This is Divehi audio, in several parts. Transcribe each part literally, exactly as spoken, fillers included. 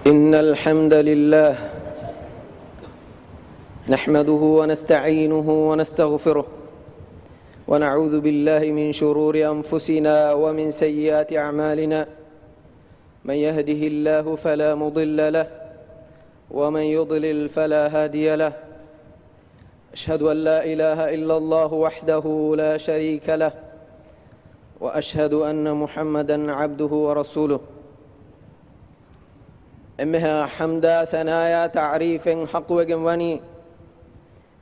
إن الحمد لله نحمده ونستعينه ونستغفره، ونعوذ بالله من شرور أنفسنا ومن سيئات أعمالنا. من يهده الله فلا مضل له، ومن يضلل فلا هادي له. أشهد أن لا إله إلا الله وحده لا شريك له، وأشهد أن محمدا عبده ورسوله. އެންމެހާ ޙަމްދާ ސަނާޔާ ތަޢުރީފެއް ޙައްޤުވެގެން ވަނީ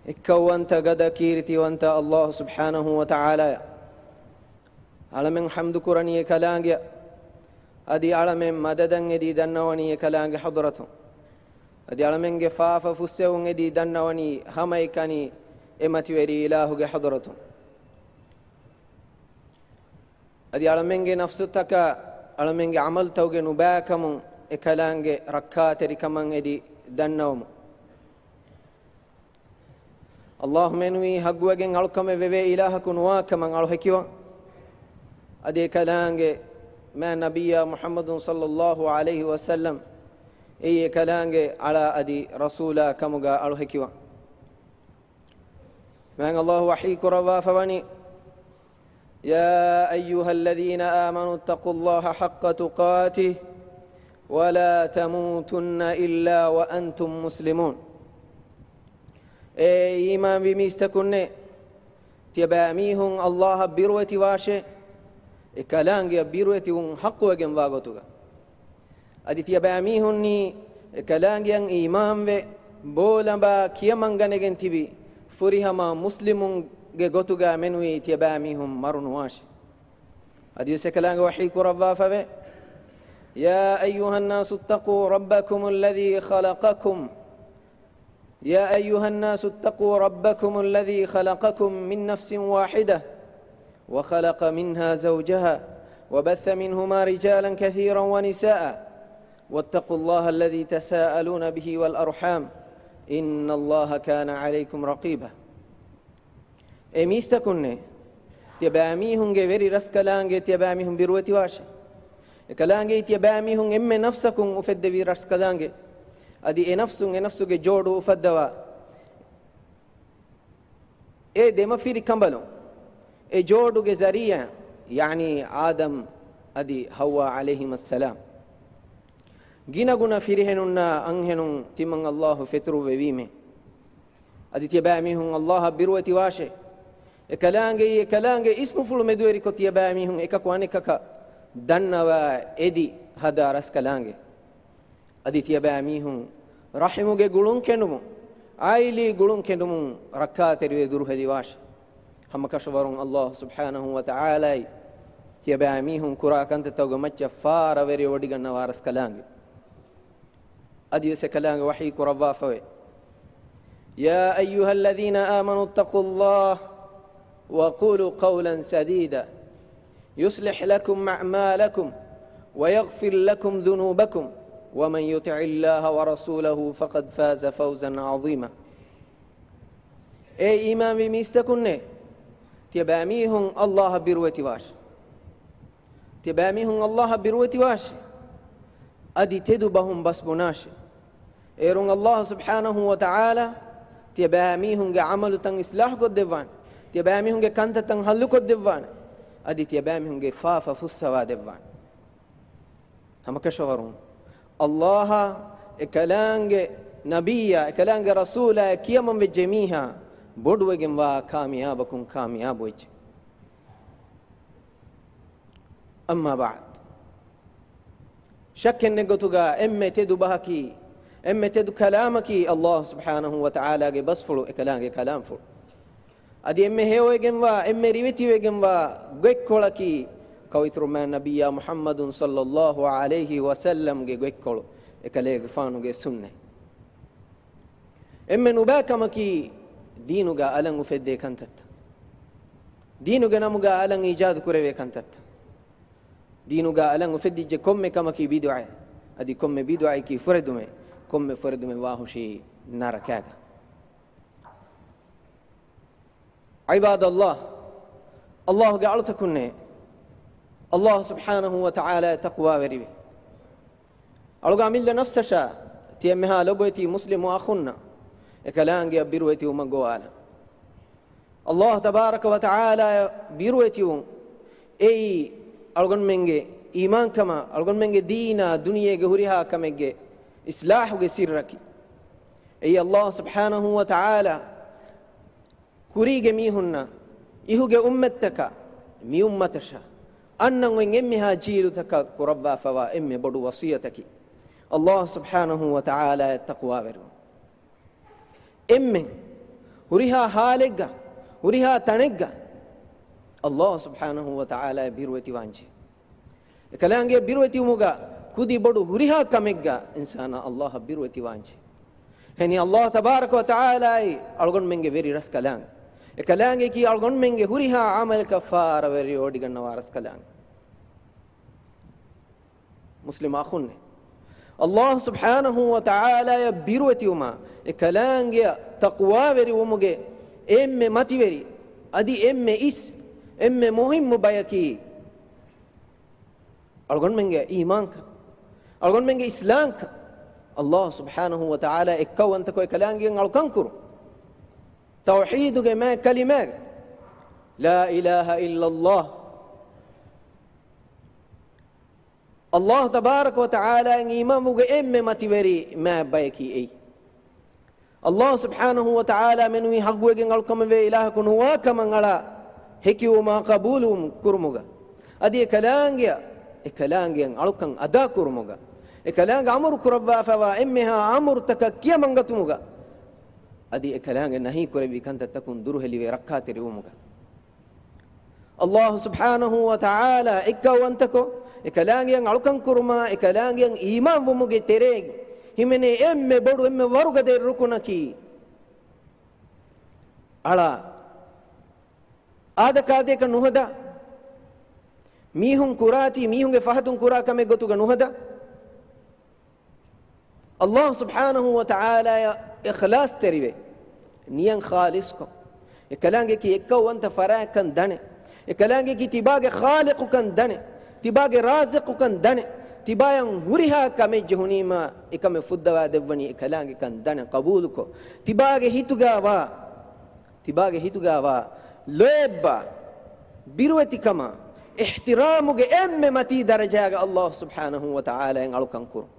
އެއްކައުވަންތަ ގަދަ ކީރިތިވަންތަ ﷲ ސުބްޙާނަހޫ ވަތަޢާލާއަށް. އަޅަމެން ޙަމްދު ކުރަނީ އެކަލާނގެއަށް. އަދި އަޅަމެން މަދަދަށް އެދީ ދަންނަވަނީ އެކަލާނގެ ޙަޟްރަތުން. އަދި އަޅަމެންގެ ފާފަ ފުއްސެވުން އެދީ ދަންނަވަނީ ހަމައެކަނި އެ މަތިވެރި އިލާހުގެ ޙަޟްރަތުން. އަދި އަޅަމެންގެ ނަފްސުތަކާ އަޅަމެންގެ ޢަމަލުތަކުގެ ނުބައިކަމުން އެކަލާނގެ ރައްކާތެރިކަމަށް އެދި ދަންނަވަމުން. ﷲ މެނުވީ ޙައްޤުވެގެން އަޅުކަމެއް ވެވޭ އިލާހަކު ނުވާކަމަށް އަޅު ހެކިވަން. އަދި އެކަލާނގެ މާތް ނަބިއްޔާ މުޙައްމަދު ޞައްލައްލާހު ޢަލައިހި ވަސައްލަމް އެއީ އެކަލާނގެ އަޅާ އަދި ރަސޫލާ ކަމުގަ އަޅު ހެކިވަން. މާތް ﷲ ވަޙީ ކުރައްވާފަވަނީ، يا أيها الذين آمنوا اتقوا الله حق تقاته ولا تموتن إلا وأنتم مسلمون. އޭ އީމާންވި މީސްތަކުންނޭ! ތިޔަބައިމީހުން ﷲ އަށް ބިރުވެތިވާށޭ، އެކަލާނގެއަށް ބިރުވެތިވުން ޙައްޤުވެގެންވާ ގޮތުގަ. އަދި ތިޔަބައިމީހުންނީ އެކަލާނގެއަށް އީމާންވެ، ބޯލަނބާ ކިޔަމަންގަނެގެން ތިބި ފުރިހަމަ މުސްލިމުންގެ ގޮތުގަ މެނުވީ ތިޔަބައިމީހުން މަރުނުވާށޭ. އަދިވެސް އެކަލާނގެ ވަޙީ ކުރައްވާފަވޭ، يا أيها الناس اتقوا ربكم الذي خلقكم يا أيها الناس اتقوا ربكم الذي خلقكم من نفس واحدة وخلق منها زوجها وبث منهما رجالا كثيرا ونساء واتقوا الله الذي تساءلون به والأرحام إن الله كان عليكم رقيبا. އޭ މީސްތަކުންނޭ! ތިޔަބައިމީހުންގެ ވެރި ރަސްކަލާނގެ ތިޔަބައިމީހުން ބިރުވެތިވާށޭ. އެކަލާނގެއީ ތިޔަބައިމީހުން އެންމެ ނަފްސަކުން އުފެއްދެވި ރަސްކަލާނގެ. އަދި އެ ނަފްސުން އެ ނަފްސުގެ ޖޯޑު އުފައްދަވާ އެ ދެމަފިރި ކަނބަލުން އެ ޖޯޑުގެ ޒަރީޢާ، ޔަޢުނީ އާދަމް އަދި ޙައްވާ ޢަލައިހިމައްސަލާމް، ގިނަގުނަ ފިރިހެނުންނާ އަންހެނުން ތިމަން ﷲ ފެތުރުއްވެވީމޭ. އަދި ތިޔަބައިމީހުން ﷲ އަށް ބިރުވެތިވާށޭ. އެކަލާނގެއީ އެކަލާނގެ އިސްމުފުޅު މެދުވެރިކޮށް ތިޔަބައިމީހުން އެކަކު އަނެކަކަށް ދަންނަވާ އެދި ހަދާ ރަސްކަލާނގެ. އަދި ތިޔަބައިމީހުން ރަޙިމުގެ ގުޅުން ކެނޑުމުން، ޢާއިލީ ގުޅުން ކެނޑުމުން ރައްކާތެރިވެ ދުރުހެލިވާށޭ. ހަމަކަށަވަރުން ﷲ ސުބްޙާނަހޫ ވަތަޢާލާއީ ތިޔަބައިމީހުން ކުރާ ކަންތައްތަކުގެ މައްޗަށް ފާރަވެރިވޮޑިގަންނަވާ ރަސްކަލާނގެ. އަދިވެސް އެކަލާނގެ ވަޙީ ކުރައްވާފަވޭ، يا أيها الذين آمنوا اتقوا الله وقولوا قولا سديدا يصلح لكم أعمالكم ويغفر لكم ذنوبكم ومن يطع الله ورسوله فقد فاز فوزا عظيما. އޭ އީމާންވި މީސްތަކުންނޭ! ތިޔަބައިމީހުން ﷲ އަށް ބިރުވެތިވާށޭ. ތިޔަބައިމީހުން ﷲ އަށް ބިރުވެތިވާށޭ. އަދި ތެދު ބަހުން ބަސް ބުނާށޭ. އޭރުން ﷲ ސުބްޙާނަހޫ ވަތަޢާލާ ތިޔަބައިމީހުންގެ ޢަމަލުތައް އިޞްލާޙުކޮށްދެއްވާނެ. ތިޔަބައިމީހުންގެ ކަންތައްތައް ޙައްލުކޮށްދެއްވާނެ. އަދި ތިޔަބައިމީހުންގެ ފާފަ ފުއްސަވާދެއްވާނެ. ހަމަކަށަވަރުން، ﷲ އާ، އެކަލާނގެ ނަބިއްޔާ، އެކަލާނގެ ރަސޫލާ ކިޔަމަންވެއްޖެ މީހާ ބޮޑުވެގެންވާ ކާމިޔާބަކުން ކާމިޔާބުވެއްޖެ. أما بعد، ޝައްކެއްނެތް ގޮތުގަ އެންމެ ތެދު ބަހަކީ، އެންމެ ތެދު ކަލާމަކީ ﷲ ސުބްޙާނަހޫ ވަތަޢާލާގެ ބަސްފުޅު، އެކަލާނގެ ކަލާމްފުޅު. އަދި އެންމެ ހެޔޮވެގެންވާ، އެންމެ ރިވެތިވެގެންވާ ގޮތްކޮޅަކީ ކައުއިތުރު މާތް ނަބިއްޔާ މުޙައްމަދު ޞައްލައްލާހު ޢަލައިހި ވަސައްލަމްގެ ގޮތްކޮޅު، އެކަލޭގެފާނުގެ ސުންނަތް. އެންމެ ނުބައި ކަމަކީ ދީނުގަ އަލަށް އުފެއްދޭ ކަންތައްތައް. ދީނުގެ ނަމުގަ އަލަށް އީޖާދު ކުރެވޭ ކަންތައްތައް. ދީނުގަ އަލަށް އުފެއްދިއްޖެ ކޮންމެ ކަމަކީ ބިދުޢައެއް. އަދި ކޮންމެ ބިދުޢައަކީ ފުރެދުމެއް. ކޮންމެ ފުރެދުމެއް ވާހުށީ ނަރަކާގަ. ޢިބާދަﷲ، ﷲގެ އަޅުތަކުންނޭ! ﷲ ސުބްޙާނަހޫ ވަތަޢާލާއަށް ތަޤްވާވެރިވެ. އަޅުގަ އަމިއްލަ ނަފްސަށާ ތިޔަ އެންމެހާ ލޮބުވެތި މުސްލިމު އަޚުންނަށް އެކަލާނގެއަށް ބިރުވެތިވުމަށް ގޮވާލަން. އައްލާހު ތަބާރަކަ ވަ ތަޢާލާއަށް ބިރުވެތިވުން އެއީ އަޅުގަނޑުމެންގެ އީމާންކަމާ، އަޅުގަނޑުމެންގެ ދީނާ، ދުނިޔޭގެ ހުރިހާ ކަމެއްގެ އިޞްލާޙުގެ ސިއްރަކީ. އެއީ އައްލާހު ސުބްޙާނަހޫ ވަ ތަޢާލާ ކުރީގެ މީހުންނަށް، އިހުގެ އުއްމަތްތަކަށް، މި އުއްމަތަށާ އަންނަން އޮތް އެންމެހާ ޖީލުތަކަށް ކުރައްވާފަވާ އެންމެ ބޮޑު ވަޞިއްޔަތަކީ، އައްލާހު ސުބްޙާނަހޫ ވަ ތަޢާލާއަށް ތަޤްވާވެރިވުން. އެންމެން ހުރިހާ ޙާލެއްގަ، ހުރިހާ ތަނެއްގަ، އައްލާހު ސުބްޙާނަހޫ ވަ ތަޢާލާއަށް ބިރުވެތިވާންޖެހޭ. އެކަލާނގެއަށް ބިރުވެތިވުމުގަ ކުދި ބޮޑު ހުރިހާ ކަމެއްގަ އިންސާނާ އައްލާހަށް ބިރުވެތިވާންޖެހޭ. އެހެނީ އައްލާހު ތަބާރަކަ ވަ ތަޢާލާއީ އަޅުގަނޑުމެންގެ ވެރި ރަސްކަލާނގެ. އެކަލާނގެއަކީ އަޅުގަނޑުމެންގެ ހުރިހާ ޢަމަލަކަށް ފާރަވެރިވެވޮޑިގަންނަވާ ރަސްކަލާނގެ. މުސްލިމް އަޚުންނޭ، އައްލާހު ސުބްޙާނަހޫ ވަ ތަޢާލާއަށް ބިރުވެތިވުމާ، އެކަލާނގެއަށް ތަޤްވާވެރިވުމުގެ އެންމެ މަތިވެރި، އަދި އެންމެ އިސް، އެންމެ މުހިއްމު ބަޔަކީ، އަޅުގަނޑުމެންގެ އީމާންކަން، އަޅުގަނޑުމެންގެ އިސްލާމްކަން، އައްލާހު ސުބްޙާނަހޫ ވަ ތަޢާލާ އެއްކައުވަންތަކޮށް އެކަލާނގެއަށް އަޅުކަން ކުރުން. ތައުޙީދުގެ މާތް ކަލިމާގަ، ލާ އިލާހަ އިއްލައްލާހު، އައްލާހު ތަބާރަކަ ވަ ތަޢާލާއަށް އީމާންވުމުގެ އެންމެ މަތިވެރި މާތް ބަޔަކީ އެއީ. އައްލާހު ސުބްޙާނަހޫ ވަ ތަޢާލާ މެނުވީ ޙައްޤުވެގެން އަޅުކަމެވޭ އިލާހަކު ނުވާ ކަމަށް އަޅާ ހެކިވުމާ ޤަބޫލު ކުރުމުގަ، އަދި އެކަލާނގެއަށް، އެކަލާނގެއަށް އަޅުކަން އަދާ ކުރުމުގަ، އެކަލާނގެ އަމުރު ކުރައްވާފައިވާ އެންމެހާ އަމުރުތަކަށް ކިޔަމަންގަތުމުގަ، އަދި އެކަލާނގެ ނަހީ ކުރެއްވި ކަންތައްތަކުން ދުރުހެލިވެ ރައްކާތެރިވުމުގަ، އައްލާހު ސުބްޙާނަހޫ ވަ ތަޢާލާ އެއްކައުވަންތަކޮށް، އެކަލާނގެއަށް އަޅުކަން ކުރުމާ، އެކަލާނގެއަށް އީމާންވުމުގެ ތެރޭގަ ހިމެނޭ އެންމެ ބޮޑު، އެންމެ ވަރުގަދަ ރުކުނަކީ، އަޅާ އާދަކާދައަކަށް ނުހަދާ، މީހުން ކުރާތީ، މީހުންގެ ފަހަތުން ކުރާ ކަމެއް ގޮތުގަ ނުހަދާ، އައްލާހު ސުބްޙާނަހޫ ވަ ތަޢާލާއަށް އިޚްލާޞްތެރިވެ، ނިޔަތް ޚާލިޞްކޮށް، އެކަލާނގެއަކީ އެއްކައުވަންތަ ފަރާތްކަން ދަނެ، އެކަލާނގެއަކީ ތިބާގެ ޚާލިޤުކަން ދަނެ، ތިބާގެ ރާޒިޤުކަން ދަނެ، ތިބާޔަށް ހުރިހާ ކަމެއް ޖެހުނީމާ، އެކަމެއް ފުއްދަވާ ދެއްވަނީ އެކަލާނގެކަން ދަނެ ޤަބޫލުކޮށް، ތިބާގެ ހިތުގާވާ، ތިބާގެ ހިތުގާވާ ލޯތްބާ، ބިރުވެތިކަމާ، އިޙްތިރާމުގެ އެންމެ މަތީ ދަރަޖާގަ އައްލާހު ސުބްޙާނަހޫ ވަ ތަޢާލާއަށް އަޅުކަން ކުރުން.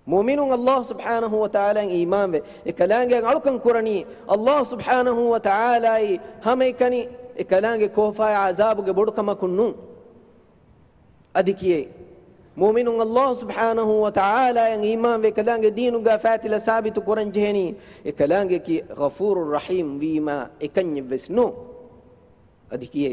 މުއުމިނުން އައްލާހު ސުބްޙާނަހޫ ވަ ތަޢާލާއަށް އީމާންވެ، އެކަލާނގެއަށް އަޅުކަން ކުރަނީ، އައްލާހު ސުބްޙާނަހޫ ވަ ތަޢާލާއީ ހަމައެކަނި އެކަލާނގެ ކޯފާއާ ޢަޒާބުގެ ބޮޑުކަމަކުން ނޫން. އަދި ކިޔޭ، މުއުމިނުން އައްލާހު ސުބްޙާނަހޫ ވަ ތަޢާލާއަށް އީމާންވެ، އެކަލާނގެ ދީނުގަ ފާތިލަ ސާބިތު ކުރަން ޖެހެނީ، އެކަލާނގެއަކީ ޣަފޫރު ރަޙީމް ވީމާ އެކަންޏެއްވެސް ނޫން. އަދި ކިޔޭ،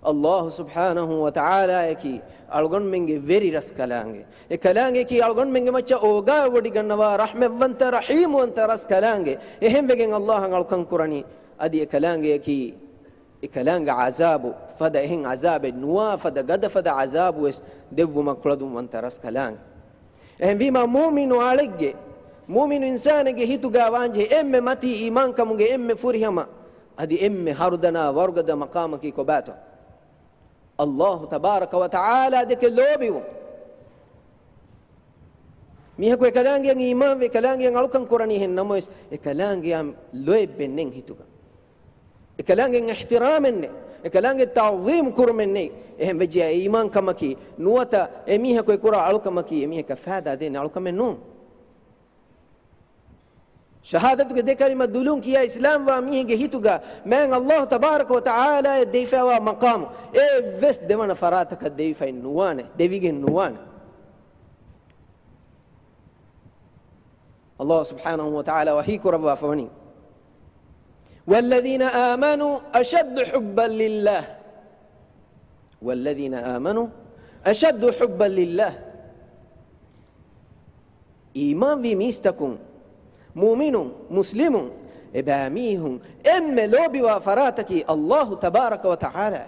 އައްލާހު ސުބްޙާނަހޫ ވަ ތަޢާލާއަކީ އަޅުގަނޑުމެންގެ ވެރި ރަސްކަލާނގެ. އެކަލާނގެއަކީ އަޅުގަނޑުމެންގެ މައްޗަށް އޯގާވެވޮޑިގަންނަވާ ރަޙްމަތްވަންތަ، ރަޙީމްވަންތަ ރަސްކަލާނގެ. އެހެންވެގެން އައްލާހަށް އަޅުކަން ކުރަނީ. އަދި އެކަލާނގެއަކީ، އެކަލާނގެ ޢަޒާބު ފަދަ އެހެން ޢަޒާބެއް ނުވާ ފަދަ ގަދަފަދަ ޢަޒާބުވެސް ދެއްވުމަށް ކުޅަދުންވަންތަ ރަސްކަލާނގެ. އެހެންވީމާ، މުއުމިނު އަޅެއްގެ، މުއުމިނު އިންސާނެއްގެ ހިތުގާ ވާންޖެހޭ އެންމެ މަތީ އީމާންކަމުގެ އެންމެ ފުރިހަމަ، އަދި އެންމެ ހަރުދަނާ ވަރުގަދަ މަޤާމަކީ ކޮބާތޯ؟ އައްލާހު ތަބާރަކަ ވަ ތަޢާލާ ދެކެ ލޯބިވުން. މީހަކު އެކަލާނގެއަށް އީމާންވެ، އެކަލާނގެއަށް އަޅުކަން ކުރަނީ ހެން ނަމަވެސް، އެކަލާނގެއަށް ލޯތްބެއް ނެތް ހިތުގަ. އެކަލާނގެއަށް އިޙްތިރާމެއް ނެތް، އެކަލާނގެ ތަޢުޒީމް ކުރުމެއް ނެތް. އެހެން ވެއްޖެއްޔާ އެ އީމާންކަމަކީ ނުވަތަ އެ މީހަކު އެ ކުރާ އަޅުކަމަކީ އެ މީހަކަށް ފާއިދާ ދޭނެ އަޅުކަމެއް ނޫން. ޝަހާދަތުގެ ދެ ކަލިމަ ދުލުން ކިޔާ އިސްލާމްވާ މީހެއްގެ ހިތުގަ މާތް އައްލާހު ތަބާރަކަ ވަ ތަޢާލާއަށް ދެވިފައިވާ މަޤާމު އެއްވެސް ދެވަނަ ފަރާތަކަށް ދެވިފައެއް ނުވާނެ، ދެވިގެން ނުވާނެ. އައްލާހު ސުބްޙާނަހޫ ވަ ތަޢާލާ ވަޙީ ކުރައްވާފަ ވަނީ، وَالَّذِينَ آمَنُوا أَشَدُّ حُبًّا لِلَّهِ، وَالَّذِينَ آمَنُوا أَشَدُّ حُبًّا لِلَّهِ. އީމާންވި މީސްތަކުން، މުއުމިނުން، މުސްލިމުން، އެބައިމީހުން އެންމެ ލޯބިވާ ފަރާތަކީ އައްލާހު ތަބާރަކަ ވަ ތަޢާލާ.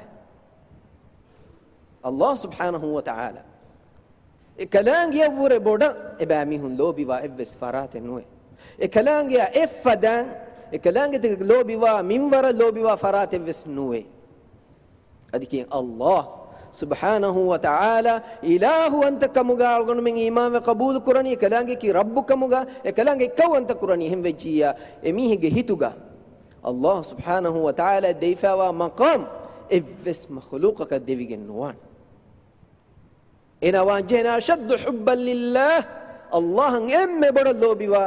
އައްލާހު ސުބްޙާނަހޫ ވަ ތަޢާލާ. އެކަލާނގެއަށްވުރެ ބޮޑަށް އެބައިމީހުން ލޯބިވާ އެއްވެސް ފަރާތެއް ނުވޭ. އެކަލާނގެއަށް އެއްފަދައިން، އެކަލާނގެތެރެ ލޯބިވާ، މިންވަރަށް ލޯބިވާ ފަރާތެއްވެސް ނުވޭ. އަދި ކިޔަން އައްލާހު ސުބްޙާނަހޫ ވަތަޢާލާ އިލާހުވަންތަ ކަމުގަ އަޅުގަނޑުމެން އީމާންވެ ޤަބޫލު ކުރަނީ، އެކަލާނގެއަކީ ރައްބު ކަމުގަ، އެކަލާނގެ އެއްކައުވަންތަ ކުރަނީ. އެހެން ވެއްޖިއްޔާ، އެމީހެއްގެ ހިތުގަ އައްލާހު ސުބްޙާނަހޫ ވަތަޢާލާ ދެވިފައިވާ މަޤާމް އެއްވެސް މަޚްލޫޤަކަށް ދެވިގެން ނުވާނެ. އޭނާ ވާންޖެހޭނެ އަޝައްދު ޙުއްބަން ލިއްލާހް، އައްލާހަށް އެންމެ ބޮޑަށް ލޯބިވާ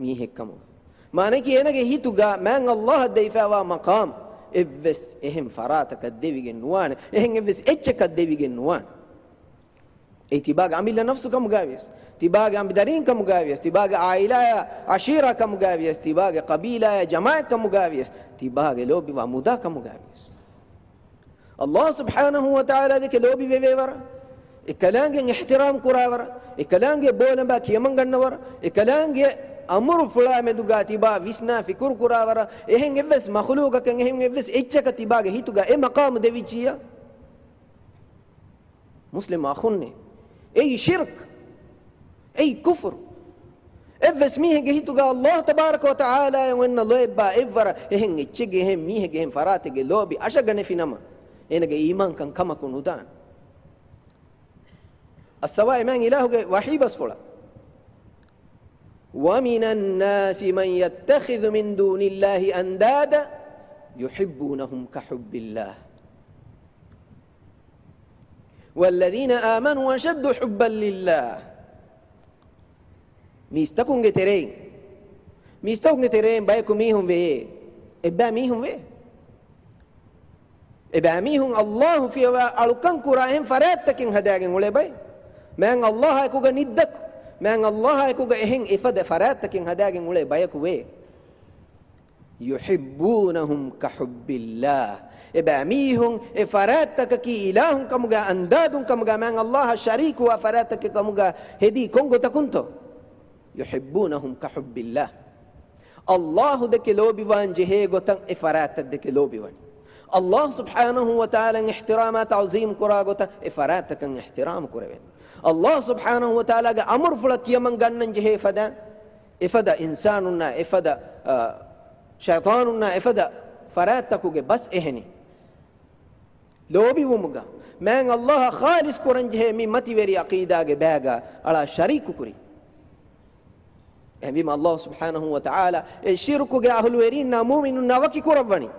މީހެއްކަމުގަ. މާނައަކީ އޭނާގެ ހިތުގަ މާތް އައްލާހަށް ދެވިފައިވާ މަޤާމް އެއްވެސް އެހެން ފަރާތަކަށް ދެވިގެން ނުވާނެ، އެހެން އެއްވެސް އެއްޗަކަށް ދެވިގެން ނުވާނެ. އެއީ ތިބާގެ އަމިއްލަ ނަފްސު ކަމުގަވިޔަސް، ތިބާގެ އަނބިދަރީން ކަމުގަވިޔަސް، ތިބާގެ އާއިލާއާ އަޝީރާ ކަމުގަވިޔަސް، ތިބާގެ ޤަބީލާއާ ޖަމާޢަތް ކަމުގަވިޔަސް، ތިބާގެ ލޯބިވާ މުދާ ކަމުގަވިޔަސް. އައްލާހު ސުބްޙާނަހޫ ވަތަޢާލާ ދެކެ ލޯބިވެވޭވަރަށް، އެކަލާނގެ އިޙްތިރާމް ކުރާވަރަށް، އެކަލާނގެ ބޯލަނބާ ކިޔަމަންގަންނަވަރަށް، އެކަލާނގެ އަމުރުފުޅާ މެދުގަ ތިބާ ވިސްނާ ފިކުރު ކުރާވަރަށް، އެހެން އެއްވެސް މަޚްލޫޤަކަށް، އެހެން އެއްވެސް އެއްޗަކަށް ތިބާގެ ހިތުގަ އެ މަޤާމު ދެވިއްޖިއްޔާ، މުސްލިމް އަޚުންނޭ، އެއީ ޝިރްކް، އެއީ ކުފުރު. އެއްވެސް މީހެއްގެ ހިތުގަ އައްލާހު ތަބާރަކަ ވަތަޢާލާއަށް އޮންނަ ލޯތްބާ އެއްވަރަށް އެހެން އެއްޗެއްގެ، އެހެން މީހެއްގެ، އެހެން ފަރާތެއްގެ ލޯބި އަށަގަނެފި ނަމަ، އޭނަގެ އީމާންކަން ކަމަކު ނުދާނެ. އައްސަވާ އެމާތް އިލާހުގެ ވަޙީ ބަސްފުޅަށް. وَمِنَ النَّاسِ مَن يَتَّخِذُ مِن دُونِ اللَّهِ أَندَادًا يُحِبُّونَهُمْ كَحُبِّ اللَّهِ وَالَّذِينَ آمَنُوا أَشَدُّ حُبًّا لِلَّهِ. މީސްތަކުންގެ ތެރެއިން، މީސްތަކުންގެ ތެރެއިން ބަޔަކު މީހުން ވެޔޭ، އެއްބައި މީހުން ވޭ. އެބައިމީހުން އައްލާހު ފިޔަވާ އަޅުކަން ކުރާ އެހެން ފަރާތްތަކެއް ހަދާގެން އުޅޭ ބައެއް. މާތް އައްލާހާއެކުގަ ނިއްދަކު، މާތް އައްލާހާއެކުގަ އެހެން އެފަދަ ފަރާތްތަކެއް ހަދާގެން އުޅޭ ބަޔަކު ވޭ. يُحِبُّونَهُمْ كَحُبِّ اللَّهِ. އެބައިމީހުން އެ ފަރާތްތަކަކީ އިލާހުން ކަމުގަ، އަންދާދުން ކަމުގަ، މާތް އައްލާހަށް ޝަރީކުވާ ފަރާތްތަކެއް ކަމުގަ ހެދީ ކޮން ގޮތަކުންތޯ؟ يُحِبُّونَهُمْ كَحُبِّ اللَّهِ. އައްލާހު ދެކެ ލޯބިވާން ޖެހޭ ގޮތަށް އެ ފަރާތްތައް ދެކެ ލޯބިވަން. އައްލާހު ސުބްޙާނަހު ވަތަޢާލާއަށް އިޙްތިރާމާ ތަޢުޒީމް ކުރާ ގޮތަށް އެ ފަރާތްތަކަށް އިޙްތިރާމް ކުރެވެން. އައްލާހު ސުބްޙާނަހު ވަތަޢާލާގެ އަމުރުފުޅަށް ކިޔަމަން ގަންނަން ޖެހޭ ފަދަ، އެފަދަ އިންސާނުންނާ، އެފަދަ، އަ، ޝައިޠާނުންނާ، އެފަދަ ފަރާތްތަކުގެ ބަސް އެހެނީ. ލޯބިވުމުގަ މާތް އައްލާހަށް ޚާލިޞް ކުރަން ޖެހޭ މި މަތިވެރި ޢަޤީދާގެ ބައިގަ އަޅާ ޝަރީކު ކުރި. އެހެންވީމަ އައްލާހު ސުބްޙާނަހު ވަތަޢާލާ އެ ޝިރުކުގެ އަހުލުވެރީންނާ މުއުމިނުންނާ ވަކި ކުރައްވަނީ.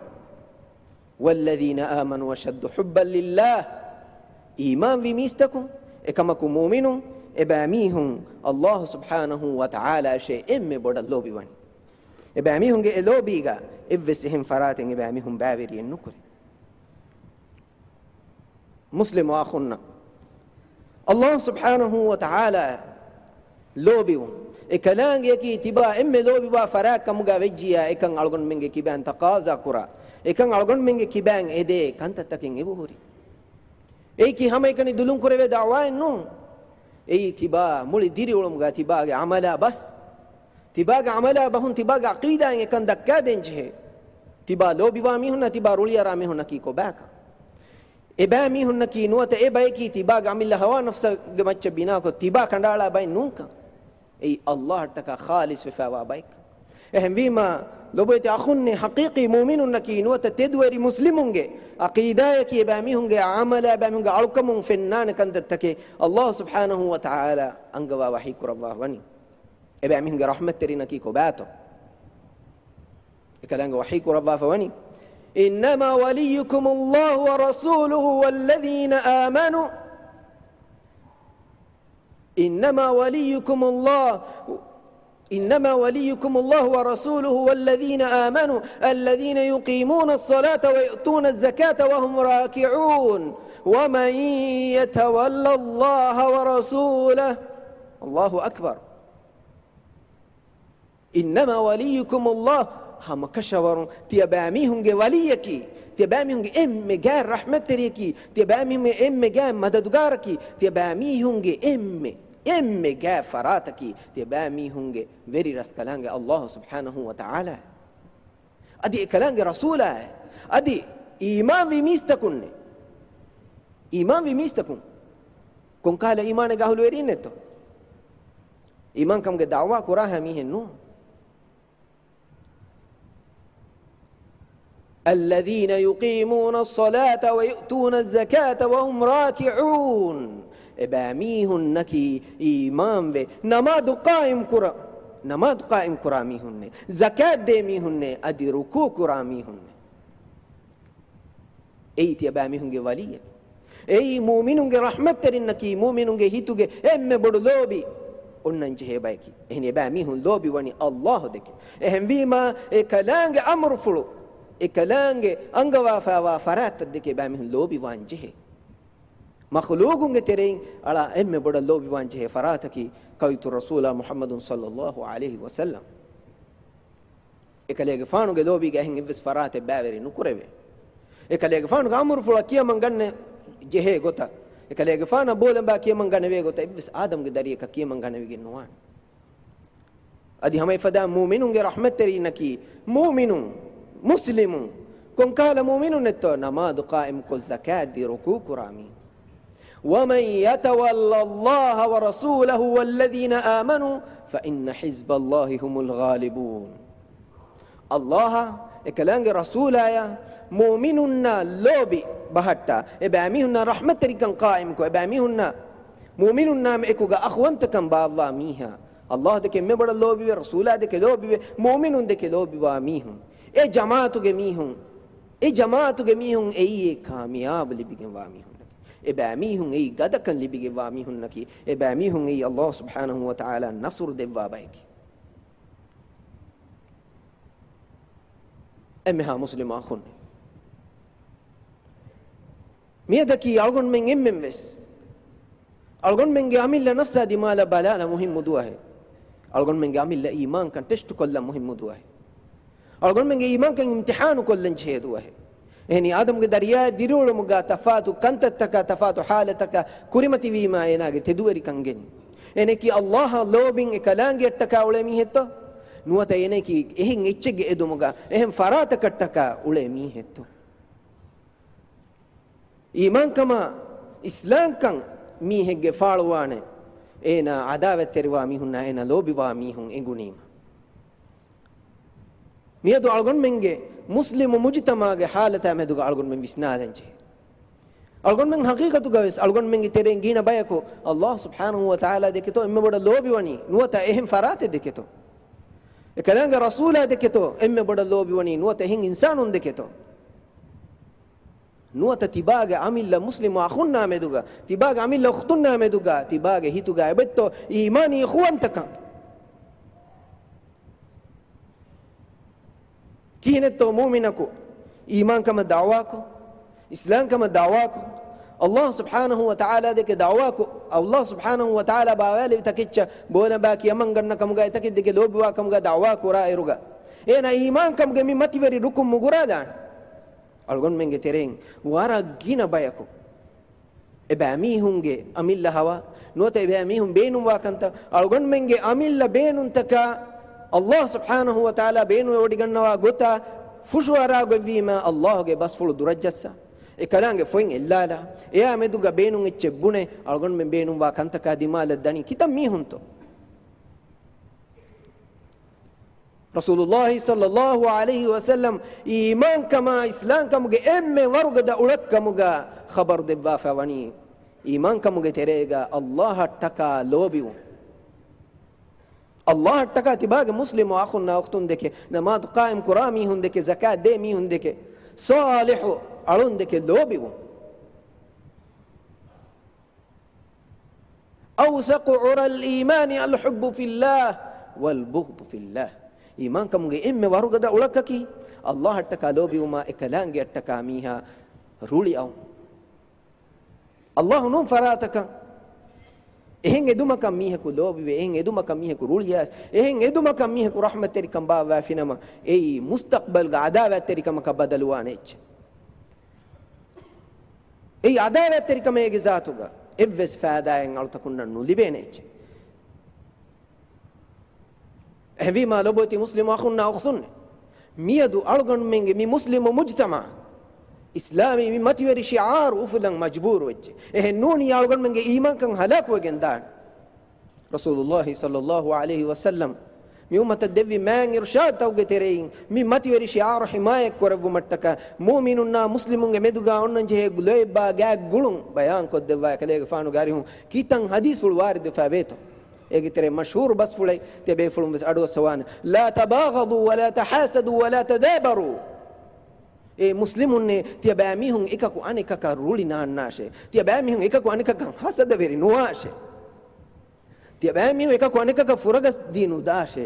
وَالَّذِينَ آمَنُوا أَشَدُّ حُبًّا لِلَّهِ. އީމާންވި މީސްތަކުން، އެކަމަކު މުއުމިނުން، އެބައިމީހުން އައްލާހު ސުބްޙާނަހު ވަތަޢާލާއަށޭ އެންމެ ބޮޑަށް ލޯބިވަނީ. އެބައިމީހުންގެ އެ ލޯބީގަ އެއްވެސް އެހެން ފަރާތެއް އެބައިމީހުން ބައިވެރިއެއް ނުކުރޭ. މުސްލިމު އަޚުންނަށް، އައްލާހު ސުބްޙާނަހު ވަތަޢާލާ ލޯބިވުން، އެ ކަލާނގެއަކީ ތިބާ އެންމެ ލޯބިވާ ފަރާތް ކަމުގަ ވެއްޖިއްޔާ، އެކަން އަޅުގަނޑުމެންގެ ކިބައިން ތަޤާޒާ ކުރާ، އެކަން އަޅުގަނޑުމެންގެ ކިބައިން އެދޭ ކަންތައްތަކެއް އެބަހުރި. އެއީކީ ހަމައެކަނި ދުލުން ކުރެވޭ ދަޢުވާއެއް ނޫން. އެއީ ތިބާ މުޅި ދިރިއުޅުމުގަ ތިބާގެ ޢަމަލާ ބަސް. ތިބާގެ ޢަމަލާ ބަހުން ތިބާގެ ޢަޤީދާއިން އެކަން ދައްކާދޭން ޖެހޭ. ތިބާ ލޯބިވާ މީހުންނާ ތިބާ ރުޅިއަރާ މީހުންނަކީ ކޮބާކަން؟ އެބައިމީހުންނަކީ ނުވަތަ އެ ބަޔަކީ ތިބާގެ އަމިއްލަ ހަވާ ނަފްސުގެ މައްޗަށް ބިނާކޮށް ތިބާ ކަނޑައަޅާ ބައެއް ނޫންކަން. އެއީ އައްލާހަށްޓަކާ ޚާލިޞް ވެފައިވާ ބައެއްކަން. އެހެންވީމާ، ލޮބުވެތި އަޚުންނޭ، ޙަޤީޤީ މުއުމިނުންނަކީ ނުވަތަ ތެދުވެރި މުސްލިމުންގެ ޢަޤީދާއަކީ އެބައިމީހުންގެ ޢަމަލާ، އެބައިމީހުންގެ އަޅުކަމުން ފެންނާނެ ކަންތައްތަކެއް އައްލާހު ސުބްޙާނަހު ވަތަޢާލާ އަންގަވާ ވަޙީ ކުރައްވާފަ ވަނީ. އެބައިމީހުންގެ ރަޙްމަތްތެރިންނަކީ ކޮބާތޯ؟ އެކަލާނގެ ވަޙީ ކުރައްވާފަ ވަނީ، إِنَّمَا وَلِيُّكُمُ اللَّهُ وَرَسُولُهُ وَالَّذِينَ آمَنُوا. إِنَّمَا وَلِيُّكُمُ اللَّهُ، إِنَّمَا وَلِيُّكُمُ اللَّهُ وَرَسُولُهُ وَالَّذِينَ آمَنُوا الَّذِينَ يُقِيمُونَ الصَّلَاةَ وَيُؤْتُونَ الزَّكَاةَ وَهُمْ رَاكِعُونَ. وَمَن يَتَوَلَّ اللَّهَ وَرَسُولَهُ. الله أكبر. إِنَّمَا وَلِيُّكُمُ اللَّهُ، ހަމަކަށަވަރުން ތިޔަބައިމީހުންގެ ވަލީއަކީ، ތިޔަބައިމީހުންގެ އެންމެ ގާތް ރަޙްމަތްތެރިޔަކީ، ތިޔަބައިމީހުންގެ އެންމެ ގާތް މަދަދުގާރަކީ، ތިޔަބައިމީހުންގެ އެންމެ، އެންމެ ގާތް ފަރާތަކީ، ތިޔަބައިމީހުންގެ ވެރިރަސްކަލާނގެ އައްލާހު ސުބްޙާނަހު ވަތަޢާލާ. އަދި އެކަލާނގެ ރަސޫލާއޭ. އަދި އީމާންވި މީސްތަކުންނޭ. އީމާންވި މީސްތަކުން. ކޮންކަހަލަ އީމާނެއްގެ އަހުލުވެރީންނެއްތޯ؟ އީމާންކަމުގެ ދަޢުވާ ކުރާހާ މީހެއް ނޫން. الذين يقيمون الصلاة ويؤتون الزكاة وهم راكعون. އެބައިމީހުންނަކީ އީމާންވެ، ނަމާދު ޤާއިމް ކުރާ، ނަމާދު ޤާއިމް ކުރާ މީހުންނޭ، ޒަކާތް ދޭ މީހުންނޭ، އަދި ރުކޫ ކުރާ މީހުންނޭ. އެއީ ތިޔަބައިމީހުންގެ ވަލީއެކޭ. އެއީ މުއުމިނުންގެ ރަޙްމަތްތެރިންނަކީ، މުއުމިނުންގެ ހިތުގެ އެންމެ ބޮޑު ލޯބި އޮންނަން ޖެހޭ ބަޔަކީ. އެހެން އެބައިމީހުން ލޯބިވަނީ ﷲ ދެކެ. އެހެންވީމާ، އެކަލާނގެ އަމުރުފުޅު، އެކަލާނގެ އަންގަވާފައިވާ ފަރާތްތައް ދެކެ އެބައިމީހުން ލޯބިވާން ޖެހޭ. މަޚްލޫޤުންގެ ތެރެއިން އަޅާ އެންމެ ބޮޑަށް ލޯބިވާން ޖެހޭ ފަރާތަކީ ކައުތު ރަސޫލާ މުޙައްމަދު ޞައްލައްލާހު ޢަލައިހި ވަސައްލަމް. އެކަލޭގެފާނުގެ ލޯބީގަ އެހެން އެއްވެސް ފަރާތެއް ބައިވެރި ނުކުރެވޭ. އެކަލޭގެފާނުގެ އަމުރުފުޅަށް ކިޔަމަން ގަންނަ ޖެހޭ ގޮތަށް، އެކަލޭގެފާނަށް ބޯލަނބާ ކިޔަމަން ގަނެވޭ ގޮތަށް އެއްވެސް އާދަމްގެ ދަރިއަކަށް ކިޔަމަން ގަނެވިގެން ނުވާނެ. އަދި ހަމަ އެފަދަ މުއުމިނުންގެ ރަޙްމަތްތެރިންނަކީ، މުއުމިނުން، މުސްލިމުން، ކޮންކަހަލަ މުއުމިނުންނެއްތޯ؟ ނަމާދު ޤާއިމްކޮށް، ޒަކާތްދީ، ރުކޫޢު ކުރާ މީހުން. ومن يتول الله ورسوله والذين آمنوا فإن حزب الله هم الغالبون. ﷲ އާ، އެކަލާނގެ ރަސޫލާޔާ، މުއުމިނުންނާ ލޯބި ބަހައްޓާ، އެބައިމީހުންނާ ރަޙްމަތްތެރިކަން ޤާއިމްކޮށް، އެބައިމީހުންނާ މުއުމިނުންނާމެ އެކުގަ އަޚުވަންތަކަން ބާއްވާ މީހާ، ﷲ ދެކެ އެންމެ ބޮޑަށް ލޯބިވެ، ރަސޫލާ ދެކެ ލޯބިވެ، މުއުމިނުން ދެކެ ލޯބިވާ މީހުން، އެ ޖަމާޢަތުގެ މީހުން، އެ ޖަމާޢަތުގެ މީހުން އެއީ އެ ކާމިޔާބު ލިބިގެންވާ މީހުންނަކީ. އެބައިމީހުން އެއީ ގަދަކަން ލިބިގެންވާ މީހުންނަކީ. އެބައިމީހުން އެއީ ﷲ ސުބްޙާނަހޫ ވަތަޢާލާ ނަޞްރު ދެއްވާ ބަޔަކީ. އެންމެހާ މުސްލިމް އަޚުންނޭ. މިއަދަކީ އަޅުގަނޑުމެން އެންމެންވެސް އަޅުގަނޑުމެންގެ އަމިއްލަ ނަފްސާ ދިމާލަށް ބަލާލަން މުހިއްމު ދުވަހެއް. އަޅުގަނޑުމެންގެ އަމިއްލަ އީމާންކަން ޓެސްޓު ކޮށްލަން މުހިއްމު ދުވަހެއް. އަޅުގަނޑުމެންގެ އީމާންކަން އިމްތިޙާނު ކޮށްލަން ޖެހޭ ދުވަހެއް. އެހެނީ އާދަމްގެ ދަރިޔާއަށް ދިރިއުޅުމުގަ ތަފާތު ކަންތައްތަކާ، ތަފާތު ޙާލަތަކާ ކުރިމަތިވީމާ އޭނާގެ ތެދުވެރިކަން ގެން. އޭނައަކީ ﷲ އާ ލޯބިން އެ ކަލާނގެއަށްޓަކާ އުޅޭ މީހެއްތޯ؟ ނުވަތަ އޭނައަކީ އެހެން އެއްޗެއްގެ އެދުމުގަ އެހެން ފަރާތަކަށްޓަކާ އުޅޭ މީހެއްތޯ؟ އީމާންކަމާ އިސްލާމްކަން މީހެއްގެ ފާޅުވާނެ، އޭނާ ޢަދާވަތްތެރިވާ މީހުންނާ އޭނާ ލޯބިވާ މީހުން އެނގުނީމަ. މިއަދު އަޅުގަނޑުމެންގެ މުސްލިމު މުޖުތަމަޢުގެ ޙާލަތާ މެދުގަ އަޅުގަނޑުމެން ވިސްނާލަންޖެހޭ. އަޅުގަނޑުމެން ޙަޤީޤަތުގަ ވެސް އަޅުގަނޑުމެންގެ ތެރެއިން ގިނަ ބަޔަކު ﷲ ސުބްޙާނަހޫ ވަތަޢާލާ ދެކެތޯ އެންމެ ބޮޑަށް ލޯބިވަނީ ނުވަތަ އެހެން ފަރާތެއް ދެކެތޯ؟ އެކަލާނގެ ރަސޫލާ ދެކެތޯ އެންމެ ބޮޑަށް ލޯބިވަނީ ނުވަތަ އެހެން އިންސާނުން ދެކެތޯ؟ ނުވަތަ ތިބާގެ އަމިއްލަ މުސްލިމު އަޚުންނާ މެދުގަ، ތިބާގެ އަމިއްލަ އުޚްތުންނާ މެދުގަ، ތިބާގެ ހިތުގަ އެބައްތޯ އީމާނީ އުޚުވަންތަކަން؟ ކިހިނެއްތޯ މުއުމިނަކު އީމާންކަމަށް ދަޢުވާކޮށް، އިސްލާމްކަމަށް ދަޢުވާކޮށް، ﷲ ސުބްޙާނަހޫ ވަތަޢާލާ ދެކެ ދަޢުވާކޮށް، ﷲ ސުބްޙާނަހޫ ވަތަޢާލާ ބާވާލެވި ތަކެއްޗަށް ބޯލަނބާ ކިޔަމަން ގަންނަ ކަމުގަ އެތަކެއް ދެކެ ލޯބިވާ ކަމުގަ ދަޢުވާ ކުރާ އިރުގަ، އޭނާ އީމާންކަމުގެ މި މަތިވެރި ރުކުން މުގުރާލާނެ. އަޅުގަނޑުމެންގެ ތެރެއިން ވަރަށް ގިނަ ބަޔަކު އެބައިމީހުންގެ އަމިއްލަ ހަވާ ނުވަތަ އެބައިމީހުން ބޭނުންވާ ކަންތައް، އަޅުގަނޑުމެންގެ އަމިއްލަ ބޭނުންތަކާ ﷲ ސުބްޙާނަހޫ ވަތަޢާލާ ބޭނުންވެވޮޑިގަންނަވާ ގޮތާ ފުށުއަރާގޮތްވީމާ، ﷲ ގެ ބަސްފުޅު ދުރަށްޖައްސާ، އެކަލާނގެ ފޮތް އެއްލާލާ، އެއާ މެދުގަ ބޭނުން އެއްޗެއް ބުނެ، އަޅުގަނޑުމެން ބޭނުންވާ ކަންތަކާ ދިމާލަށް ދަނީ ކިތައް މީހުންތޯ؟ ރަސޫލުﷲ ޞައްލަﷲ ޢަލައިހި ވަސައްލަމް އީމާންކަމާ އިސްލާމްކަމުގެ އެންމެ ވަރުގަދަ އުޅައްކަމުގަ ޚަބަރު ދެއްވާފަ ވަނީ، އީމާންކަމުގެ ތެރޭގަ ﷲ އަށްޓަކާ ލޯބިވުން. ﷲ އަށްޓަކާ ތިބާގެ މުސްލިމު އަޚުންނާ އުޚްތުން ދެކެ، ނަމާދު ޤާއިމް ކުރާ މީހުން ދެކެ، ޒަކާތް ދޭ މީހުން ދެކެ، ޞާލިޙު އަޅުން ދެކެ ލޯބިވުން. أوثق عرى الإيمان الحب في الله والبغض في الله. އީމާންކަމުގެ އެންމެ ވަރުގަދަ އުޅަކަކީ، ﷲ އަށްޓަކާ ލޯބިވުމާ އެކަލާނގެއަށްޓަކާ މީހާ ރުޅިއައުން. ﷲ ނޫން ފަރާތަކަށް އެހެން އެދުމަކަށް މީހަކު ލޯބިވެ، އެހެން އެދުމަކަށް މީހަކު ރުޅިއައިސް، އެހެން އެދުމަކަށް މީހަކު ރަޙްމަތްތެރިކަން ބާއްވާފިނަމަ، އެއީ މުސްތަޤްބަލްގަ ޢަދާވާތްތެރިކަމަކަށް ބަދަލުވާނެ އެއްޗެއް. އެއީ ޢަދާވާތްތެރިކަމޭގެ ޒާތުގަ އެއްވެސް ފައިދާއެއް އަޅުތަކުންނަށް ނުލިބޭނެ އެއްޗެއް. އެހެންވީމާ ލޮބުވެތި މުސްލިމު އަޚުންނާ އުޚްތުންނޭ، މިއަދު އަޅުގަނޑުމެންގެ މި މުސްލިމު މުޖްތަމަޢަށް އިސްލާމީ މި މަތިވެރި ޝިޢާރު އުފުލަން މަޖްބޫރު ވެއްޖެ. އެހެން ނޫނީ އަޅުގަނޑުމެންގެ އީމާންކަން ހަލާކުވެގެން ދާނެ. ރަސޫލުﷲ ޞައްލަﷲ ޢަލައިހި ވަސައްލަމް މި އުއްމަތަށް ދެއްވި މާތް އިރުޝާދުތަކުގެ ތެރެއިން މި މަތިވެރި ޝިޢާރު ޙިމާޔަތް ކުރެއްވުމަށްޓަކާ، މުއުމިނުންނާ މުސްލިމުންގެ މެދުގާ އޮންނަން ޖެހޭ ލޯތްބާ ގާތް ގުޅުން ބަޔާން ކޮށްދެއްވާ އެކަލޭގެފާނުގެ އަރިހުން ކިތަން ޙަދީޘްފުޅު ވާރިދުވެފަ ވޭތޯ؟ އޭގެ ތެރެއިން މަޝްހޫރު ބަސްފުޅެއް ތިޔަބޭފުޅުން ވެސް އަޑުއައްސަވާނެ. لا تباغضوا ولا تحاسدوا ولا تدابروا. އޭ މުސްލިމުންނޭ، ތިޔަބައިމީހުން އެކަކު އަނެކަކަށް ރުޅި ނާންނާށޭ. ތިޔަބައިމީހުން އެކަކު އަނެކަކަށް ހަސަދަވެރި ނުވާށޭ. ތިޔަބައިމީހުން އެކަކު އަނެކަކަށް ފުރަގަސްދީ ނުދާށޭ.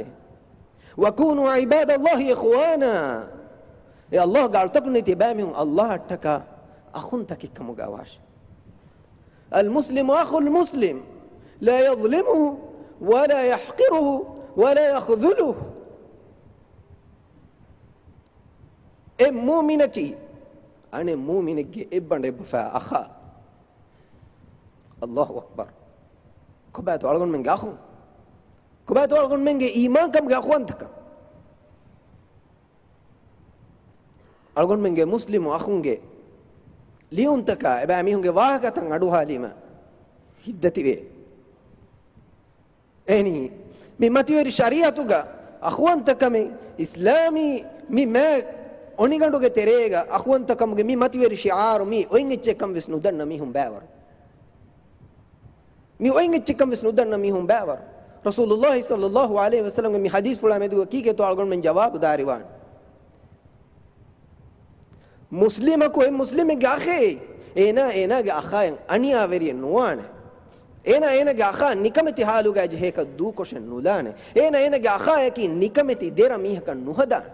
وكونوا عباد الله إخوانا. އޭ ﷲ ގެ އަޅުތަކުންނޭ، ތިޔަބައިމީހުން ﷲ އަށްޓަކާ އަޚުންތަކެއްކަމުގަ ވާށޭ. المسلم أخو المسلم لا يظلمه ولا يحقره ولا يخذله. އެއް މުއުމިނަކީ އަނެއް މުއުމިނެއްގެ އެއްބަނޑެއް އެއްބަފާ އަޚާ. ﷲ އަކްބަރު. ކޮބާތޯ އަޅުގަނޑުމެންގެ އަޚުން؟ ކޮބާތޯ އަޅުގަނޑުމެންގެ އީމާންކަމުގެ އަޚުވަންތަކަން؟ އަޅުގަނޑުމެންގެ މުސްލިމު އަޚުންގެ ލިޔުންތަކާ އެބައިމީހުންގެ ވާހަކަތައް އަޑުއަހާލީމަ ހިތްދަތިވޭ. އެހެނީ، މި މަތިވެރި ޝަރީޢަތުގަ އަޚުވަންތަކަމެއް، އިސްލާމީ މި މާތް އޮނިގަނޑުގެ ތެރޭގަ އަޚުވަންތަކަމުގެ މި މަތިވެރި ޝިޢާރު މީ އޮތް އެއްޗެއްކަން ވެސް ނުދަންނަ މީހުން ބައިވަރު. މި އޮތް އެއްޗެއްކަން ވެސް ނުދަންނަ މީހުން ބައިވަރު. ރަސޫލުﷲ ޞައްލަﷲ ޢަލައިހި ވަސައްލަމްގެ މި ޙަދީޘްފުޅާ މެދުގަ ކީކޭތޯ އަޅުގަނޑުމެން ޖަވާބު ދާރިވާނެ؟ މުސްލިމަކު އެއް މުސްލިމެއްގެ އަޚޭ، އޭނާ އޭނާގެ އަޚާއަށް އަނިޔާވެރިއެއް ނުވާނެ. އޭނާ އޭނާގެ އަޚާ ނިކަމެތި ޙާލުގަ ޖެހޭކަށް ދޫކޮށެއް ނުލާނެ. އޭނާ އޭނާގެ އަޚާއަކީ ނިކަމެތި ދެރަ މީހަކަށް ނުހަދާނެ.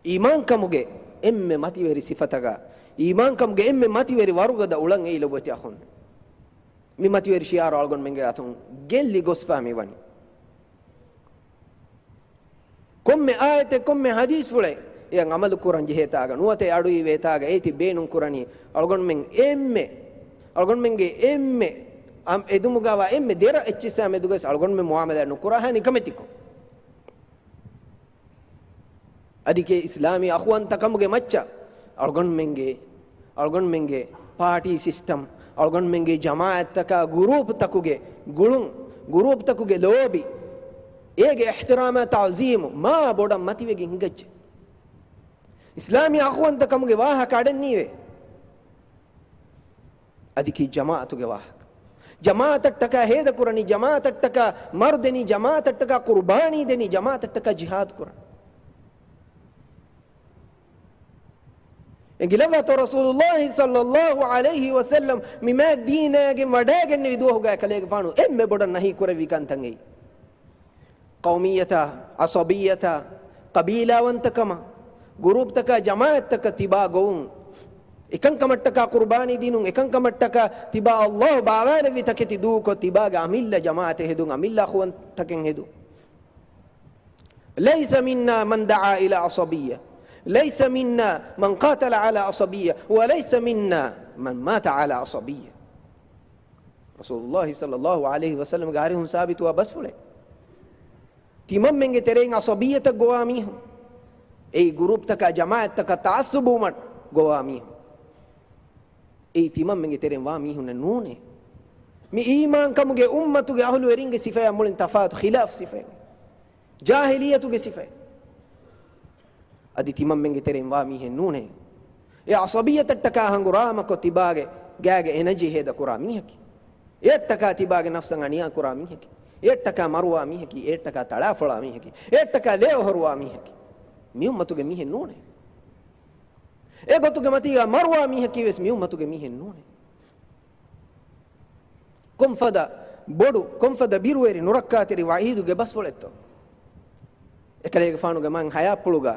އީމާންކަމުގެ އެންމެ މަތިވެރި ސިފަތަކާ، އީމާންކަމުގެ އެންމެ މަތިވެރި ވަރުގަދަ އުޅަން އެއީ ލޮބުވެތި އަޚުން. މި މަތިވެރި ޝިޢާރު އަޅުގަނޑުމެންގެ އަތުން ގެއްލި ގޮސްފާ މިވަނީ. ކޮންމެ އާޔަތެއް، ކޮންމެ ޙަދީޘްފުޅެއް އެއަށް ޢަމަލު ކުރަން ޖެހޭތާގަ، ނުވަތަ އަޑުއިވޭތާގަ އޭތި ބޭނުން ކުރަނީ އަޅުގަނޑުމެން އެންމެ، އަޅުގަނޑުމެންގެ އެންމެ އަމް-، އެދުމުގަވާ އެންމެ ދެރަ އެއްޗިއްސާ މެދުގަސް އަޅުގަނޑުމެން މުޢާމަލާތް ނުކުރާހާ ނިކަމެތިކޮށް. އަދި އިސްލާމީ އަޚުވަންތަކަމުގެ މައްޗަށް އަޅުގަނޑުމެންގެ، އަޅުގަނޑުމެންގެ ޕާޓީ ސިސްޓަމް، އަޅުގަނޑުމެންގެ ޖަމާޢަތްތަކާ ގުރޫޕްތަކުގެ ގުޅުން، ގުރޫޕްތަކުގެ ލޯބި، އޭގެ އިޙްތިރާމާ ތަޢުޒީމު މާ ބޮޑަށް މަތިވެގެން ހިނގައްޖެ. އިސްލާމީ އަޚުވަންތަކަމުގެ ވާހަކަ އަޑެއް ނީވޭ. އަދި ކީ ޖަމާޢަތުގެ ވާހަކަ. ޖަމާޢަތަށްޓަކާ ހޭދަކުރަނީ، ޖަމާޢަތަށްޓަކާ މަރު ދެނީ، ޖަމާޢަތަށްޓަކާ ޤުރުބާނީ ދެނީ، ޖަމާޢަތަށްޓަކާ ޖިހާދު ކުރަނީ. އެނގިލައްވާތޯ ރަސޫލުﷲ ޞައްލަﷲ ޢަލައިހި ވަސައްލަމް މި މާތް ދީނާގެން ވަޑައިގެންނެވި ދުވަހުގަ އެކަލޭގެފާނު އެންމެ ބޮޑަށް ނަހީ ކުރެއްވި ކަންތައް އެއީ. ޤައުމިއްޔަތާ، ޢަޞަބިއްޔަތާ، ޤަބީލާވަންތަކަމާ، ގުރޫޕްތަކާ ޖަމާޢަތްތަކަށް ތިބާ ގޮވުން، އެކަންކަމަށްޓަކާ ޤުރުބާނީ ދިނުން، އެކަންކަމަށްޓަކާ ތިބާ ﷲ ބާވާލެއްވި ތަކެތި ދޫކޮށް، ތިބާގެ އަމިއްލަ ޖަމާޢަތެއް ހެދުން، އަމިއްލަ އަޚުވަންތަކެއް ހެދުން. ليس منا من دعا إلى عصبية، ليس منا من قاتل على عصبية، وليس منا من مات على عصبية. ރަސޫލުﷲ ޞައްލަﷲ ޢަލައިހި ވަސައްލަމްގެ އަރިހުން ސާބިތުވާ ބަސްފުޅެއް. ތިމަންމެންގެ ތެރެއިން ޢަޞަބިއްޔަތަށް ގޮވާ މީހުން، އެއީ ގުރޫޕްތަކާ ޖަމާޢަތްތަކަށް ތަޢައްޞުބުވުމަށް ގޮވާ މީހުން، އެއީ ތިމަންމެންގެ ތެރެއިން ވާ މީހުންނެއް ނޫނޭ. މި އީމާންކަމުގެ އުއްމަތުގެ އަހުލުވެރިންގެ ސިފަޔާ މުޅިން ތަފާތު، ޚިލާފު ސިފައެއް، ޖާހިލިއްޔަތުގެ ސިފައެއް. އަދި ތިމަންމެންގެ ތެރެއިން ވާ މީހެއް ނޫނޭ. އެ ޢަޞަބިއްޔަތަށްޓަކާ ހަނގުރާމަކޮށް ތިބާގެ ގާގެ އެނަޖީ ހޭދަކުރާ މީހަކީ، އެއަށްޓަކާ ތިބާގެ ނަފްސަށް އަނިޔާ ކުރާ މީހަކީ، އެއަށްޓަކާ މަރުވާ މީހަކީ، އެއަށްޓަކާ ތަޅާފޮޅާ މީހަކީ، އެއަށްޓަކާ ލޭ އޮހޮރުވާ މީހަކީ، މި އުއްމަތުގެ މީހެއް ނޫނޭ. އެގޮތުގެ މަތީގަ މަރުވާ މީހަކީ ވެސް މި އުއްމަތުގެ މީހެއް ނޫނޭ. ކޮންފަދަ ބޮޑު، ކޮންފަދަ ބިރުވެރި ނުރައްކާތެރި ވަޢީދުގެ ބަސްފުޅެއްތޯ؟ އެކަލޭގެފާނުގެ މާތް ޙަޔާތްޕުޅުގަ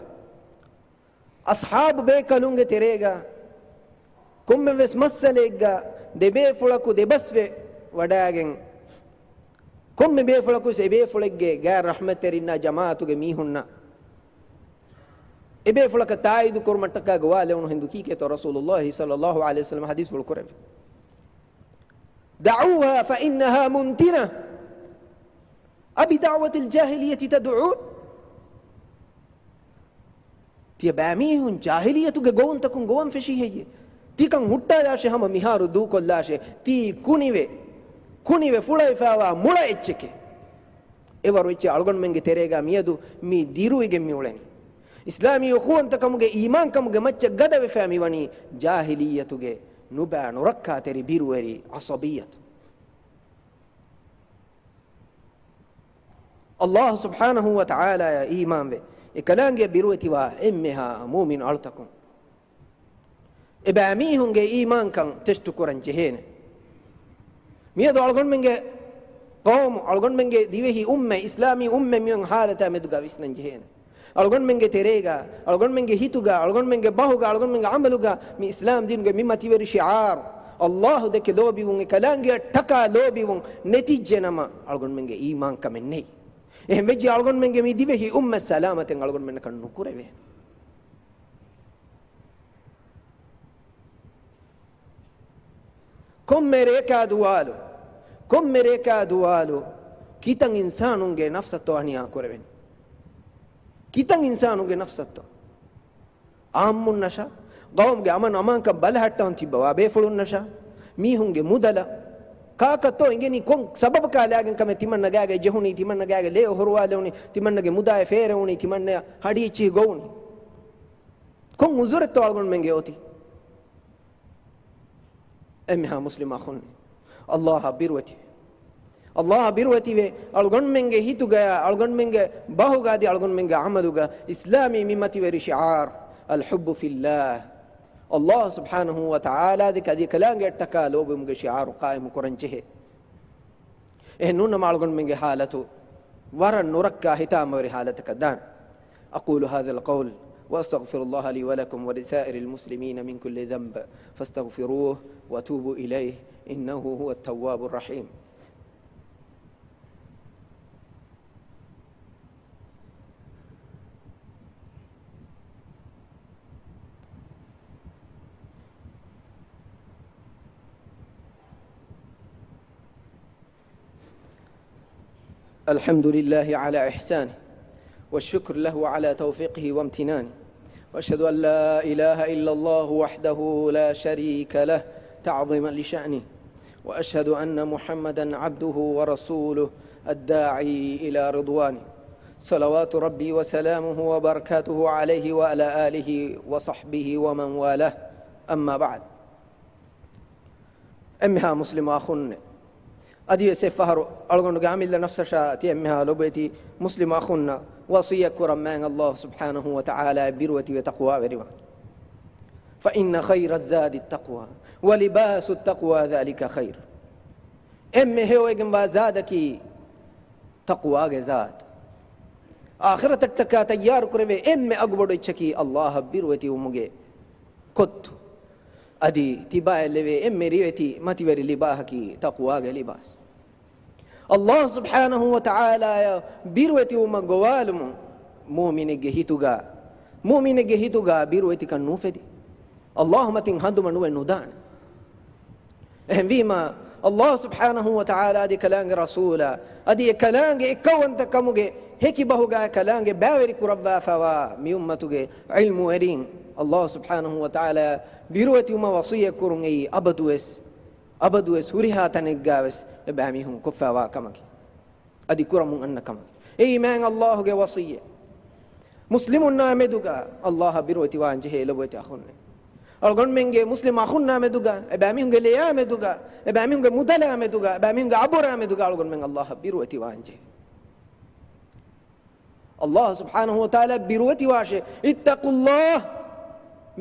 އަޞްޙާބު ބޭކަލުންގެ ތެރޭގަ ކޮންމެވެސް މައްސަލައެއްގަ ދެބޭފުޅަކު ދެބަސްވެ ވަޑައިގެން، ކޮންމެ ބޭފުޅަކުވެސް އެބޭފުޅެއްގެ ގާތް ރަޙްމަތްތެރިންނާ ޖަމާޢަތުގެ މީހުންނަށް އެބޭފުޅަކަށް ތާއީދު ކުރުމަށްޓަކާ ގޮވާލެވުނު ހިނދު ކީކޭތޯ ރަސޫލުﷲ ޞައްލަﷲ ޢަލައިހި ވަސައްލަމަ ޙަދީޘްފުޅު ކުރެއްވި؟ دعوها فإنها منتنة. أبدعوة الجاهلية تدعون؟ ތިޔަބައިމީހުން ޖާހިލިއްޔަތުގެ ގޮވުންތަކުން ގޮވަން ފެށީ ހެއްޔޭ؟ ތިކަން ހުއްޓާލާށޭ، ހަމަ މިހާރު ދޫކޮށްލާށޭ. ތީ ކުނިވެ، ކުނިވެ ފުޅައިފާވާ މުޅަ އެއްޗެކޭ. އެވަރު އެއްޗެއް އަޅުގަނޑުމެންގެ ތެރޭގަ މިއަދު މި ދިރުވިގެން މިއުޅެނީ. އިސްލާމީ އުޚުވަންތަކަމުގެ އީމާންކަމުގެ މައްޗަށް ގަދަވެފަ މިވަނީ ޖާހިލިއްޔަތުގެ ނުބައި ނުރައްކާތެރި ބިރުވެރި ޢަޞަބިއްޔަތު. ﷲ ސުބްޙާނަހޫ ވަތަޢާލާއަށް އީމާންވެ، އެކަލާނގެއަށް ބިރުވެތިވާ އެންމެހާ މުއުމިން އަޅުތަކުން އެބައިމީހުންގެ އީމާންކަން ޓެސްޓު ކުރަން ޖެހޭނެ. މިއަދު އަޅުގަނޑުމެންގެ ޤައުމު، އަޅުގަނޑުމެންގެ ދިވެހި އުއްމަތް، އިސްލާމީ އުއްމަތް މިއޮތް ޙާލަތާ މެދުގަ ވިސްނަން ޖެހޭނެ. އަޅުގަނޑުމެންގެ ތެރޭގަ، އަޅުގަނޑުމެންގެ ހިތުގަ، އަޅުގަނޑުމެންގެ ބަހުގަ، އަޅުގަނޑުމެންގެ ޢަމަލުގަ މި އިސްލާމް ދީނުގެ މި މަތިވެރި ޝިޢާރު، ﷲ ދެކެ ލޯބިވުން، އެކަލާނގެއަށްޓަކާ ލޯބިވުން ނެތިއްޖެނަމަ، އަޅުގަނޑުމެންގެ އީމާންކަމެއް ނެތް. އެހެން ވެއްޖެ އަޅުގަނޑުމެންގެ މި ދިވެހި އުއްމަތް ސަލާމަތެއް އަޅުގަނޑުމެންނަކަށް ނުކުރެވޭނެ. ކޮންމެ ރެއަކާ ދުވާލު، ކޮންމެ ރެއަކާ ދުވާލު، ކިތަން އިންސާނުންގެ ނަފްސަށްތޯ އަނިޔާ ކުރެވެނީ؟ ކިތަން އިންސާނުންގެ ނަފްސަށްތޯ؟ ޢާއްމުންނަށާ، ޤައުމުގެ އަމަން އަމާންކަން ބަލަހައްޓަވަން ތިއްބަވާ ބޭފުޅުންނަށާ، މީހުންގެ މުދަލަށް، ކާކަށްތޯ އިނގެނީ؟ ކޮން ސަބަބަކާ ލާގެން ކަމެއް ތިމަންނަ ގާގައި ޖެހުނީ، ތިމަންނަ ގާގެ ލޭ އޮހޮރުވާލެވުނީ، ތިމަންނަގެ މުދާއެއް ފޭރެވުނީ، ތިމަންނަޔަށް ހަޑި އެއްޗިހި ގޮވުނީ؟ ކޮން ޢުޛުރެއްތޯ އަޅުގަނޑުމެންގެ އޮތީ؟ އެންމެހާ މުސްލިމް އަޚުންނޭ، ﷲއަށް ބިރުވެތިވޭ. ﷲއަށް ބިރުވެތިވެ، އަޅުގަނޑުމެންގެ ހިތުގަޔާ، އަޅުގަނޑުމެންގެ ބަހުގަ އަދި އަޅުގަނޑުމެންގެ ޢަމަލުގަ އިސްލާމީ މި މަތިވެރި ޝިޢާރު، الحب في الله، ﷲ ސުބްޙާނަހޫ ވަތަޢާލާ ދެކެ އަދި އެކަލާނގެއަށްޓަކާ ލޯބިވުމުގެ ޝިޢާރު ޤާއިމު ކުރަން ޖެހޭ. އެހެން ނޫންނަމަ އަޅުގަނޑުމެންގެ ޙާލަތު ވަރަށް ނުރައްކާ ހިތާމަވެރި ޙާލަތަކަށް ދާނެ. أقول هذا القول وأستغفر الله لي ولكم ولسائر المسلمين من كل ذنب فاستغفروه وتوبوا إليه إنه هو التواب الرحيم. الحمد لله على إحسانه، والشكر له على توفيقه وامتنانه، وأشهد أن لا إله إلا الله وحده لا شريك له تعظيما لشأنه، وأشهد أن محمدا عبده ورسوله الداعي إلى رضوانه، صلوات ربي وسلامه وبركاته عليه وعلى آله وصحبه ومن والاه، أما بعد. އެންމެހާ މުސްލިމް އަޚުންނޭ، އަދިވެސް އެއްފަހަރު އަޅުގަނޑުގެ އަމިއްލަ ނަފްސަށާ ތި އެންމެހާ ލޮބުވެތި މުސްލިމް އަޚުންނަށް ވަޞިއްޔަތް ކުރަން މާތް ﷲ ސުބްޙާނަހޫ ވަތަޢާލާއަށް ބިރުވެތިވެ ތަޤްވާވެރިވާން. فإن خير الزاد التقوى ولباس التقوى ذلك خير. އެންމެ ހެޔޮވެގެންވާ ޒާދަކީ ތަޤްވާގެ ޒާދު. އާޚިރަތަށްޓަކާ ތައްޔާރު ކުރެވޭ އެންމެ އަގުބޮޑު އެއްޗަކީ ﷲއަށް ބިރުވެތިވުމުގެ ކޮއްތު. އަދި ތިބާއަށް ލެވޭ އެންމެ ރިވެތި މަތިވެރި ލިބާހަކީ ތަޤްވާގެ ލިބާސް. ﷲ ސުބްޙާނަހޫ ވަތަޢާލާއަށް ބިރުވެތިވުމަށް ގޮވާލުމުން މުއުމިނެއްގެ ހިތުގަ، މުއުމިނެއްގެ ހިތުގަ ބިރުވެތިކަން ނުއުފެދޭ. ﷲ މަތިން ހަނދުމަ ނުވެ ނުދާނެ. އެހެންވީމަ، ﷲ ސުބްޙާނަހޫ ވަތަޢާލާ އަދި އެކަލާނގެ ރަސޫލާ އަދި އެކަލާނގެ އެއްކައުވަންތަކަމުގެ ހެކި ބަހުގަ އެކަލާނގެ ބައިވެރި ކުރައްވާފަވާ މި އުއްމަތުގެ ޢިލްމުވެރީން، ﷲ ސުބްޙާނަހޫ ވަތަޢާލާ ބިރުވެތިވުމަށް ވަޞިއްޔަތް ކުރުން އެއީ އަބަދުވެސް، އަބަދުވެސް ހުރިހާ ތަނެއްގަވެސް އެބައިމީހުން ކޮށްފަވާ ކަމަކީ. އަދި ކުރަމުން އަންނަ ކަމަކީ. އެއީ މާތް ﷲގެ ވަޞިއްޔަތް. މުސްލިމުންނާ މެދުގަ ﷲއަށް ބިރުވެތިވާން ޖެހޭ ލޮބުވެތި އަޚުންނޭ. އަޅުގަނޑުމެންގެ މުސްލިމް އަޚުންނާ މެދުގަ، އެބައިމީހުންގެ ލެޔާ މެދުގަ، އެބައިމީހުންގެ މުދަލާ މެދުގަ، އެބައިމީހުންގެ އަބުރާ މެދުގަ އަޅުގަނޑުމެން ﷲއަށް ބިރުވެތިވާން ޖެހޭ. ﷲ ސުބްޙާނަހޫ ވަތަޢާލާ ބިރުވެތިވާށޭ، اتقوا الله.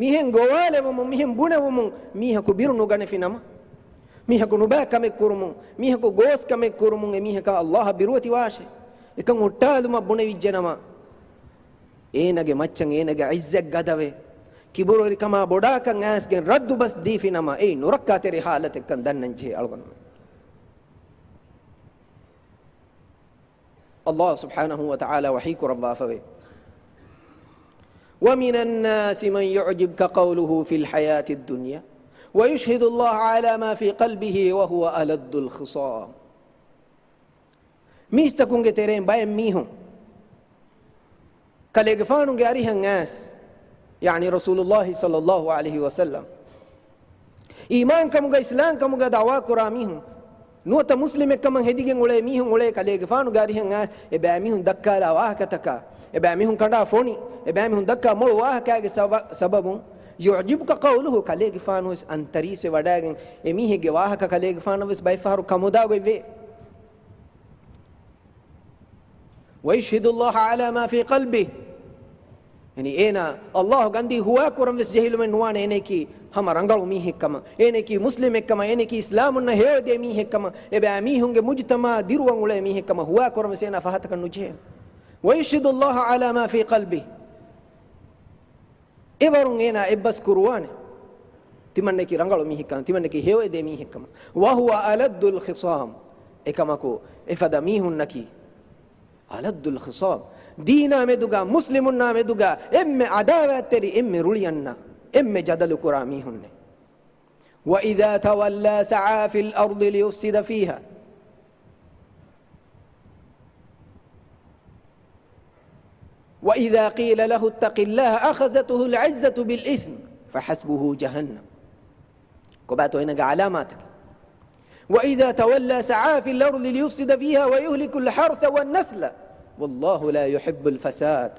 މިހެން ގޮވާލެވުމުން، މިހެން ބުނެވުމުން، މީހަކު ބިރު ނުގަނެފިނަމަ، މީހަކު ނުބައި ކަމެއް ކުރުމުން، މީހަކު ގޯސް ކަމެއް ކުރުމުން، އެ މީހަކާ ﷲއަށް ބިރުވެތިވާށޭ. އެކަން ހުއްޓާލުމަށް ބުނެވިއްޖެނަމަ، އޭނަގެ މައްޗަށް އޭނަގެ ޢިއްޒަތް ގަދަވެ، ކިބުރުވެރިކަމާ ބޮޑާކަން އައިސްގެން ރައްދު ބަސް ދީފިނަމަ، އެއީ ނުރައްކާތެރި ޙާލަތެއްކަން ދަންނަން ޖެހޭ އަޅުގަނޑުމެން. ﷲ ސުބްޙާނަހޫ ވަތަޢާލާ ވަޙީ ކުރައްވާފަވޭ، ومن الناس من يعجبك قوله في الحياة الدنيا ويشهد الله على ما في قلبه وهو ألد الخصام. މީސްތަކުންގެ ތެރެއިން ބައެއް މީހުން ކަލޭގެފާނުގެ އަރިހަށް އައިސް، ޔަޢުނީ ރަސޫލުﷲ ޞައްލަﷲ ޢަލައިހި ވަސައްލަމް، އީމާންކަމުގަ އިސްލާމްކަމުގަ ދަޢުވާކުރާ މީހުން، ނުވަތަ މުސްލިމެއްކަމަށް ހެދިގެން އުޅޭ މީހުން އުޅޭ ކަލޭގެފާނުގެ އަރިހަށް އާ އެބައިމީހުން ދައްކާލާ ވާހަކަތަކާ، އެބައިމީހުން ކަނޑާ ފޮނި، އެބައިމީހުން ދައްކާ މޮޅު ވާހަކައިގެ ސަބަ-، ސަބަބުން، يعجبك قوله، ކަލޭގެފާނުވެސް އަންތަރީސްވެ ވަޑައިގެން އެމީހެއްގެ ވާހަކަ ކަލޭގެފާނަށްވެސް ބައެއްފަހަރު ކަމުދާގޮތްވޭ. ويشهد الله على ما في قلبه. ޔަނީ އޭނާ ﷲ ގަންދީ ހުވާކުރަން ވެސް ޖެހިލުމެއް ނުވާނެ އޭނައަކީ ހަމަ ރަނގަޅު މީހެއްކަމަށް، އޭނައަކީ މުސްލިމެއްކަމަށް، އޭނައަކީ އިސްލާމުންނަށް ހެޔޮއެދޭ މީހެއްކަމަށް، އެބައިމީހުންގެ މުޖުތަމަޢަށް ދިރުވަން އުޅޭ މީހެއްކަމަށް ހުވާކުރަން ވެސް އޭނާ ފަހަތަކަށް ނުޖެހޭނެ. ويشهد الله على ما في قلبه. އެވަރުން އޭނާ އެއްބަސް ކުރުވާނެ. ތިމަންނައަކީ ރަނގަޅު މީހެއްކަމަށް، ތިމަންނައަކީ ހެޔޮއެދޭ މީހެއްކަމަށް. وهو ألد الخصام. އެކަމަކު އެފަދަ މީހުންނަކީ ألد الخصام. ދީނާ މެދުގަ، މުސްލިމުންނާ މެދުގަ އެންމެ އަދާވާތްތެރި، އެންމެ ރުޅިއަންނަ، އެންމެ ޖަދަލު ކުރާ މީހުންނޭ. وإذا تولى سعى في الأرض ليفسد فيها. وإذا قيل له اتق الله أخذته العزة بالإثم فحسبه جهنم. ކޮބާތޯ އޭނަގެ ޢަލާމާތަކީ؟ وإذا تولى سعى في الأرض ليفسد فيها ويهلك الحرث والنسل والله لا يحب الفساد.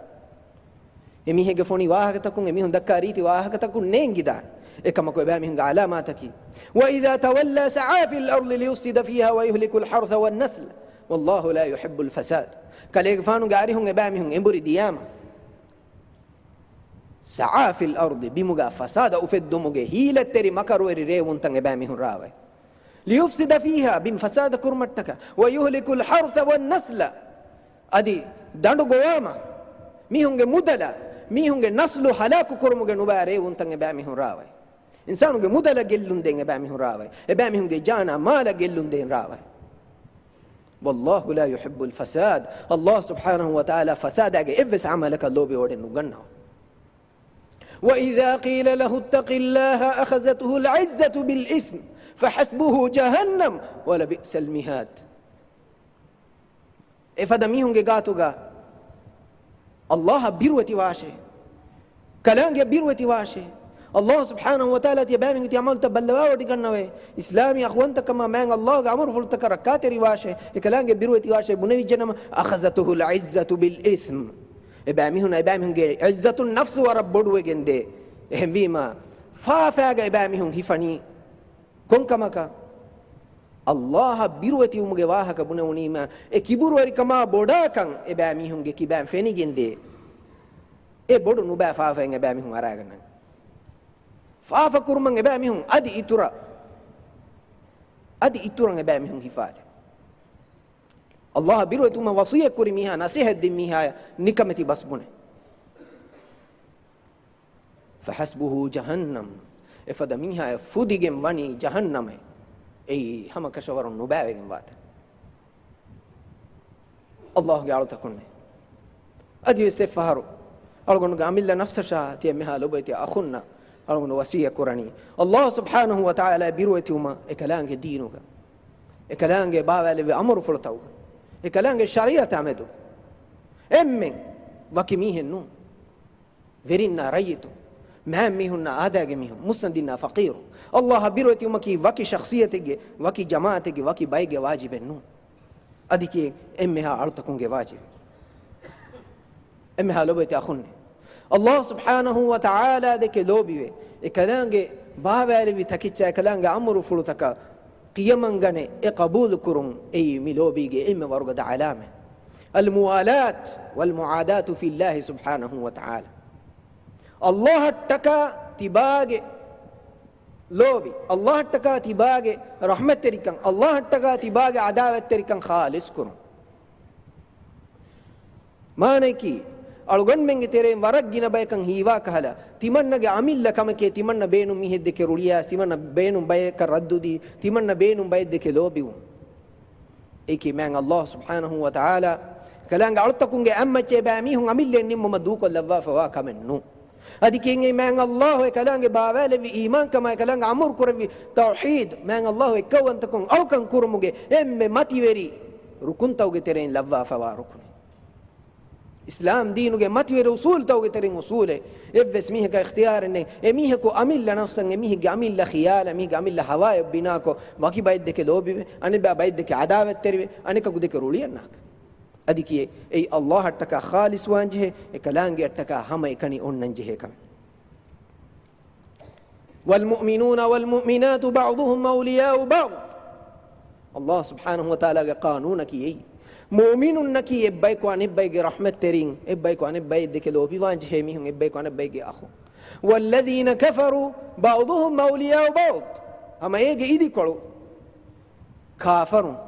އެމީހެއްގެ ފޮނި ވާހަކަތަކުން، އެމީހުން ދައްކާ ރީތި ވާހަކަތަކުން ނޭނގިދާނެ. އެކަމަކު އެބައިމީހުންގެ ޢަލާމާތަކީ، وإذا تولى سعى في الأرض ليفسد فيها ويهلك الحرث والنسل والله لا يحب الفساد. ކަލޭގެފާނުގެ އަރިހުން އެބައިމީހުން އެނބުރި ދިޔާމަ، سعى في الأرض، ބިމުގަ ފަސާދަ އުފެއްދުމުގެ ހީލަތްތެރި މަކަރުވެރި ރޭވުންތައް އެބައިމީހުން ރާވައި. ليفسد فيها، ބިން ފަސާދަ ކުރުމަށްޓަކަ، ويهلك الحرث والنسل، އަދި ދަނޑު ގޮވާމަ، މީހުންގެ މުދަލަށް، މީހުންގެ ނަސްލު ހަލާކު ކުރުމުގެ ނުބައި ރޭވުންތައް އެބައިމީހުން ރާވައި. އިންސާނުގެ މުދަލަށް ގެއްލުން ދޭން އެބައިމީހުން ރާވައި. އެބައިމީހުންގެ ޖާނާ މާލަށް ގެއްލުން ދޭން ރާވައި. والله لا يحب الفساد. ﷲ ސުބްޙާނަހޫ ވަތަޢާލާ ފަސާދާގެ އެއްވެސް ޢަމަލަކަށް ލޯބިވަޑައެއް ނުގަންނަވާ. وإذا قيل له اتق الله أخذته العزة بالإثم فحسبه جهنم ولبئس المهاد. އެފަދަ މީހުންގެ ގާތުގަ ﷲ އަށް ބިރުވެތިވާށޭ، ކަލާނގެއަށް ބިރުވެތިވާށޭ. ﷲ ސުބްޙާނަހޫ ވަތަޢާލާ ތިޔަބައިމީހުން ތި ޢަމަލުތައް ބައްލަވާވޮޑިގަންނަވައޭ. އިސްލާމީ އަޚުވަންތަކަމާ މާތް ﷲގެ އަމުރުފުޅުތަކަށް ރައްކާތެރިވާށޭ، އެކަލާނގެއަށް ބިރުވެތިވާށޭ ބުނެވިއްޖެނަމަ، أخذته العزة بالإثم. އެބައިމީހުންނަށް އެބައިމީހުންގެ ޢިއްޒަތު ނަފްސު ވަރަށް ބޮޑުވެގެންދޭ. އެހެންވީމަ، ފާފައިގަ އެބައިމީހުން ހިފަނީ ކޮންކަމަކަށް؟ ﷲ އަށް ބިރުވެތިވުމުގެ ވާހަކަ ބުނެވުނީމަ، އެ ކިބުރުވެރިކަމާ ބޮޑާކަން އެބައިމީހުންގެ ކިބައިން ފެނިގެންދޭ. އެ ބޮޑު ނުބައި ފާފައިން އެބައިމީހުން އަރާގަންނަނީ. ފާފަ ކުރުމަށް އެބައިމީހުން އަދި އިތުރަށް، އަދި އިތުރަށް އެބައިމީހުން ހިފާލޭ. ﷲ އަށް ބިރުވެތިވުމަށް ވަޞިއްޔަތް ކުރި މީހާ، ނަޞޭޙަތް ދިން މީހާޔަށް ނިކަމެތި ބަސް ބުނޭ. فحسبه جهنم. އެފަދަ މީހާޔަށް ފުދިގެން ވަނީ ޖަހަންނަމޭ. އެއީ ހަމަ ކަށަވަރުން ނުބައިވެގެން ވާތަން. ﷲގެ އަޅުތަކުންނޭ. އަދިވެސް އެއްފަހަރު އަޅުގަނޑުގެ އަމިއްލަ ނަފްސަށާ ތިޔަ މިހާ ލޮބުވެތި އަޚުންނަށް އަޅުގަނޑު ވަޞިއްޔަތް ކުރަނީ، ﷲ ސުބްޙާނަހޫ ވަތަޢާލާ ބިރުވެތިވުމަށް އެކަލާނގެ ދީނުގަ، އެކަލާނގެ ބާވާލެއްވި އަމުރުފުޅުތަކުގަ، އެކަލާނގެ ޝަރީޢަތާ މެދުގަ އެންމެން ވަކި މީހެއް ނޫން. ވެރިންނާ ރައްޔިތުން، މާތް މީހުންނާ އާދައިގެ މީހުން، މުއްސަނދިންނާ ފަޤީރުން. ﷲ އަށް ބިރުވެތިވުމަކީ ވަކި ޝަޚްޞިއްޔަތެއްގެ، ވަކި ޖަމާޢަތެއްގެ، ވަކި ބައެއްގެ ވާޖިބެއް ނޫން. އަދި ކިޔެއް އެންމެހާ އަޅުތަކުންގެ ވާޖިބެއް. އެންމެހާ ލޮބުވެތި އަޚުންނޭ. ﷲ ސުބްޙާނަހޫ ވަތަޢާލާ ދެކެ ލޯބިވެ، އެކަލާނގެ ބާވާލެއްވި ތަކެއްޗާ އެކަލާނގެ އަމުރުފުޅުތަކަށް ޤިޔަމަންގަނެ، އެ ޤަބޫލުކުރުން އެއީ މި ލޯބީގެ އެންމެ ވަރުގަދަ ޢަލާމަތް. الموالاة والمعاداة في الله سبحانه وتعالى. ﷲ އަށްޓަކާ ތިބާގެ ލޯބި، ﷲ އަށްޓަކާ ތިބާގެ ރަޙްމަތްތެރިކަން، ﷲ އަށްޓަކާ ތިބާގެ ޢަދާވަތްތެރިކަން ޚާލިޞް ކުރުން. މާނަޔަކީ، އަޅުގަނޑުމެންގެ ތެރެއިން ވަރަށް ގިނަ ބަޔަކަށް ހީވާ ކަހަލަ، ތިމަންނަގެ އަމިއްލަ ކަމެކޭ، ތިމަންނަ ބޭނުން މީހެއްދެކެ ރުޅިއާ، ތިމަންނަ ބޭނުން ބަޔަކަށް ރައްދުދީ، ތިމަންނަ ބޭނުން ބައެއްދެކެ ލޯބިވުން. އެއީކީ މާތް ﷲ ސުބްޙާނަހޫ ވަތަޢާލާ ކަލާނގެ އަޅުތަކުންގެ އަތްމައްޗަށް އެބައިމީހުން އަމިއްލައެއް ނިންމުމަށް ދޫކޮށްލައްވާފަވާ ކަމެއް ނޫން. އަދި ކިޔެން އެއީ މާތް ﷲ އެ ކަލާނގެ ބާވާލެއްވި އީމާންކަމާ، އެ ކަލާނގެ އަމުރު ކުރެއްވި ތައުޙީދު، މާތް ﷲ އެއްކައުވަންތަކުން އަޅުކަން ކުރުމުގެ އެންމެ މަތިވެރި ރުކުންތަކުގެ ތެރެއިން ލައްވާފަވާ ރުކުނެއް. އިސްލާމް ދީނުގެ މަތިވެރި އުސޫލުތަކުގެ ތެރެއިން އުސޫލެއް. އެއްވެސް މީހަކަށް އިޚްތިޔާރެއް ނެތް. އެ މީހަކު އަމިއްލަ ނަފްސަށް، އެ މީހެއްގެ އަމިއްލަ ޚިޔާލަށް، މީހެއްގެ އަމިއްލަ ހަވާއަށް ބިނާކޮށް، ވަކި ބައެއް ދެކެ ލޯބިވެ، އަނެއްބައި ބައެއް ދެކެ އަދާވަތްތެރިވެ، އަނެކަކު ދެކެ ރުޅިއަންނާކަށް. އަދި ކިޔޭ، އެއީ އައްލާހަށްޓަކާ ޚާލިޞްވާންޖެހޭ، އެކަލާނގެއަށްޓަކާ ހަމައެކަނި އޮންނަންޖެހޭ ކަމެއް. والمؤمنون والمؤمنات بعضهم أولياء بعض. އައްލާހު ސުބްޙާނަހު ވަތަޢާލާގެ ޤާނޫނަކީ އެއީ. މުއުމިނުންނަކީ އެއްބަޔަކު އަނެއްބައެއްގެ ރަޙްމަތްތެރިން، އެއްބަޔަކު އަނެއްބައެއް ދެކެ ލޯބިވާންޖެހޭ މީހުން، އެއްބަޔަކު އަނެއްބައެއްގެ އަޚުން. والذين كفروا بعضهم أولياء بعض. ހަމަ އޭގެ އިދިކޮޅު ކާފަރުން،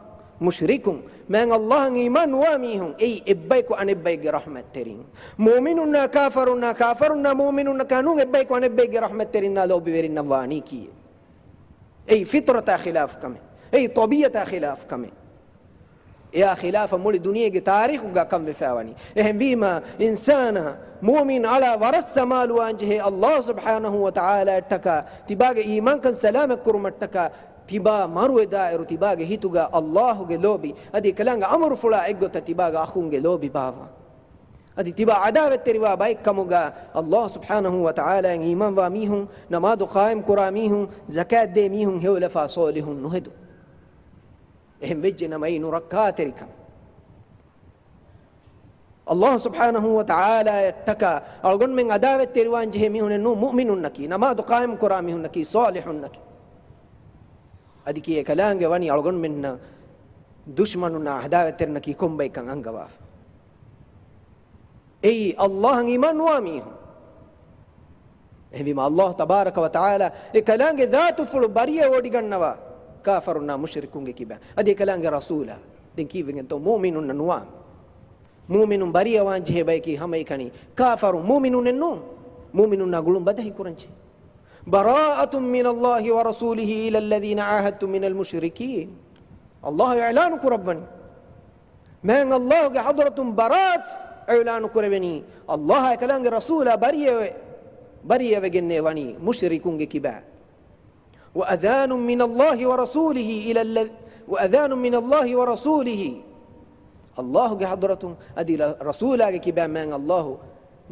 މުޝްރިކުން، މާތް އައްލާހަށް އީމާން ނުވާ މީހުން އެއީ އެއްބަޔަކު އަނެއްބައެއްގެ ރަޙްމަތްތެރިން. މުއުމިނުންނާ ކާފަރުންނާ، ކާފަރުންނާ މުއުމިނުންނަކާ ނޫން އެއްބަޔަކު އަނެއްބައެއްގެ ރަޙްމަތްތެރިންނާ ލޯބިވެރިންނަށް ވާނީ ކީއެއް؟ އެއީ ފިޠުރަތާ ޚިލާފު ކަމެއް. އެއީ ޠަބީޢަތާ ޚިލާފު ކަމެއް. އެއާ ޚިލާފަށް މުޅި ދުނިޔޭގެ ތާރީޚުގަ ކަން ވެފައިވަނީ. އެހެންވީމަ، އިންސާނާ މުއުމިން އަޅާ ވަރަށް ސަމާލުވާންޖެހޭ، އައްލާހު ސުބްޙާނަހު ވަތަޢާލާއަށްޓަކާ ތިބާގެ އީމާންކަން ސަލާމަތްކުރުމަށްޓަކާ، ތިބާ މަރުވެދާއިރު ތިބާގެ ހިތުގަ އައްލާހުގެ ލޯބި، އަދި އެކަލާނގެ އަމުރުފުޅާ އެއްގޮތަށް ތިބާގެ އަޚުންގެ ލޯބި ބާއްވާ. އަދި ތިބާ އަދާވަތްތެރިވާ ބައެއްކަމުގަ، އައްލާހު ސުބްޙާނަހު ވަތަޢާލާއަށް އީމާންވާ މީހުން، ނަމާދު ޤާއިމްކުރާ މީހުން، ޒަކާތްދޭ މީހުން ހެޔޮލަފާ ޞޯލިޙުން ނުހެދު. އެހެން ވެއްޖެ ނަމަ އެއީ ނުރައްކާތެރިކަމެއް. އައްލާހު ސުބްޙާނަހު ވަތަޢާލާއަށްޓަކާ އަޅުގަނޑުމެން އަދާވަތްތެރިވާންޖެހޭ މީހުނެއް ނޫން، މުއުމިނުންނަކީ، ނަމާދު ޤާއިމްކުރާ މީހުންނަކީ، ޞޯލިޙުންނަކީ. އަދި ކިޔޭ ކަލާނގެ ވަނީ އަޅުގަނޑުމެންނަށް ދުޝްމަނުންނާ އަދާވަތްތެރިންނަކީ ކޮންބައެއްކަން އަންގަވާފަ. އެއީ އައްލާހަށް އީމާން ނުވާ މީހުން. އެހެންވީމަ އައްލާހު ތަބާރަކަ ވަ ތަޢާލާ އެ ކަލާނގެ ޒާތުފުޅު ބަރީއަވެވޮޑިގަންނަވާ ކާފަރުންނާ މުޝްރިކުންގެ ކިބައިން. އަދި އެ ކަލާނގެ ރަސޫލާ. ދެން ކީއްވެގެންތޯ މުއުމިނުންނަށް ނުވާ؟ މުއުމިނުން ބަރީއަވާން ޖެހޭ ބަޔަކީ ހަމައެކަނި ކާފަރުން، މުއުމިނުންނެއް ނޫން. މުއުމިނުންނާ ގުޅުން ބަދަހި ކުރަންޖެހޭ. براءة من الله ورسوله إلى الذين عاهدتم من المشركين. އައްލާހު އިޢްލާނު ކުރައްވަނީ. މާތް އައްލާހުގެ ޙަޟްރަތުން ބަރާއަތް އިޢްލާނު ކުރެވެނީ، އައްލާހާއި ކަލާނގެ ރަސޫލާ ބަރީއެވެ، ބަރީއެވެގެންނޭ ވަނީ މުޝްރިކުންގެ ކިބައިން. وأذان من الله ورسوله إلى الذ-، وأذان من الله ورسوله. އައްލާހުގެ ޙަޟްރަތުން އަދި ރަ-، ރަސޫލާގެ ކިބައިން މާތް އައްލާހު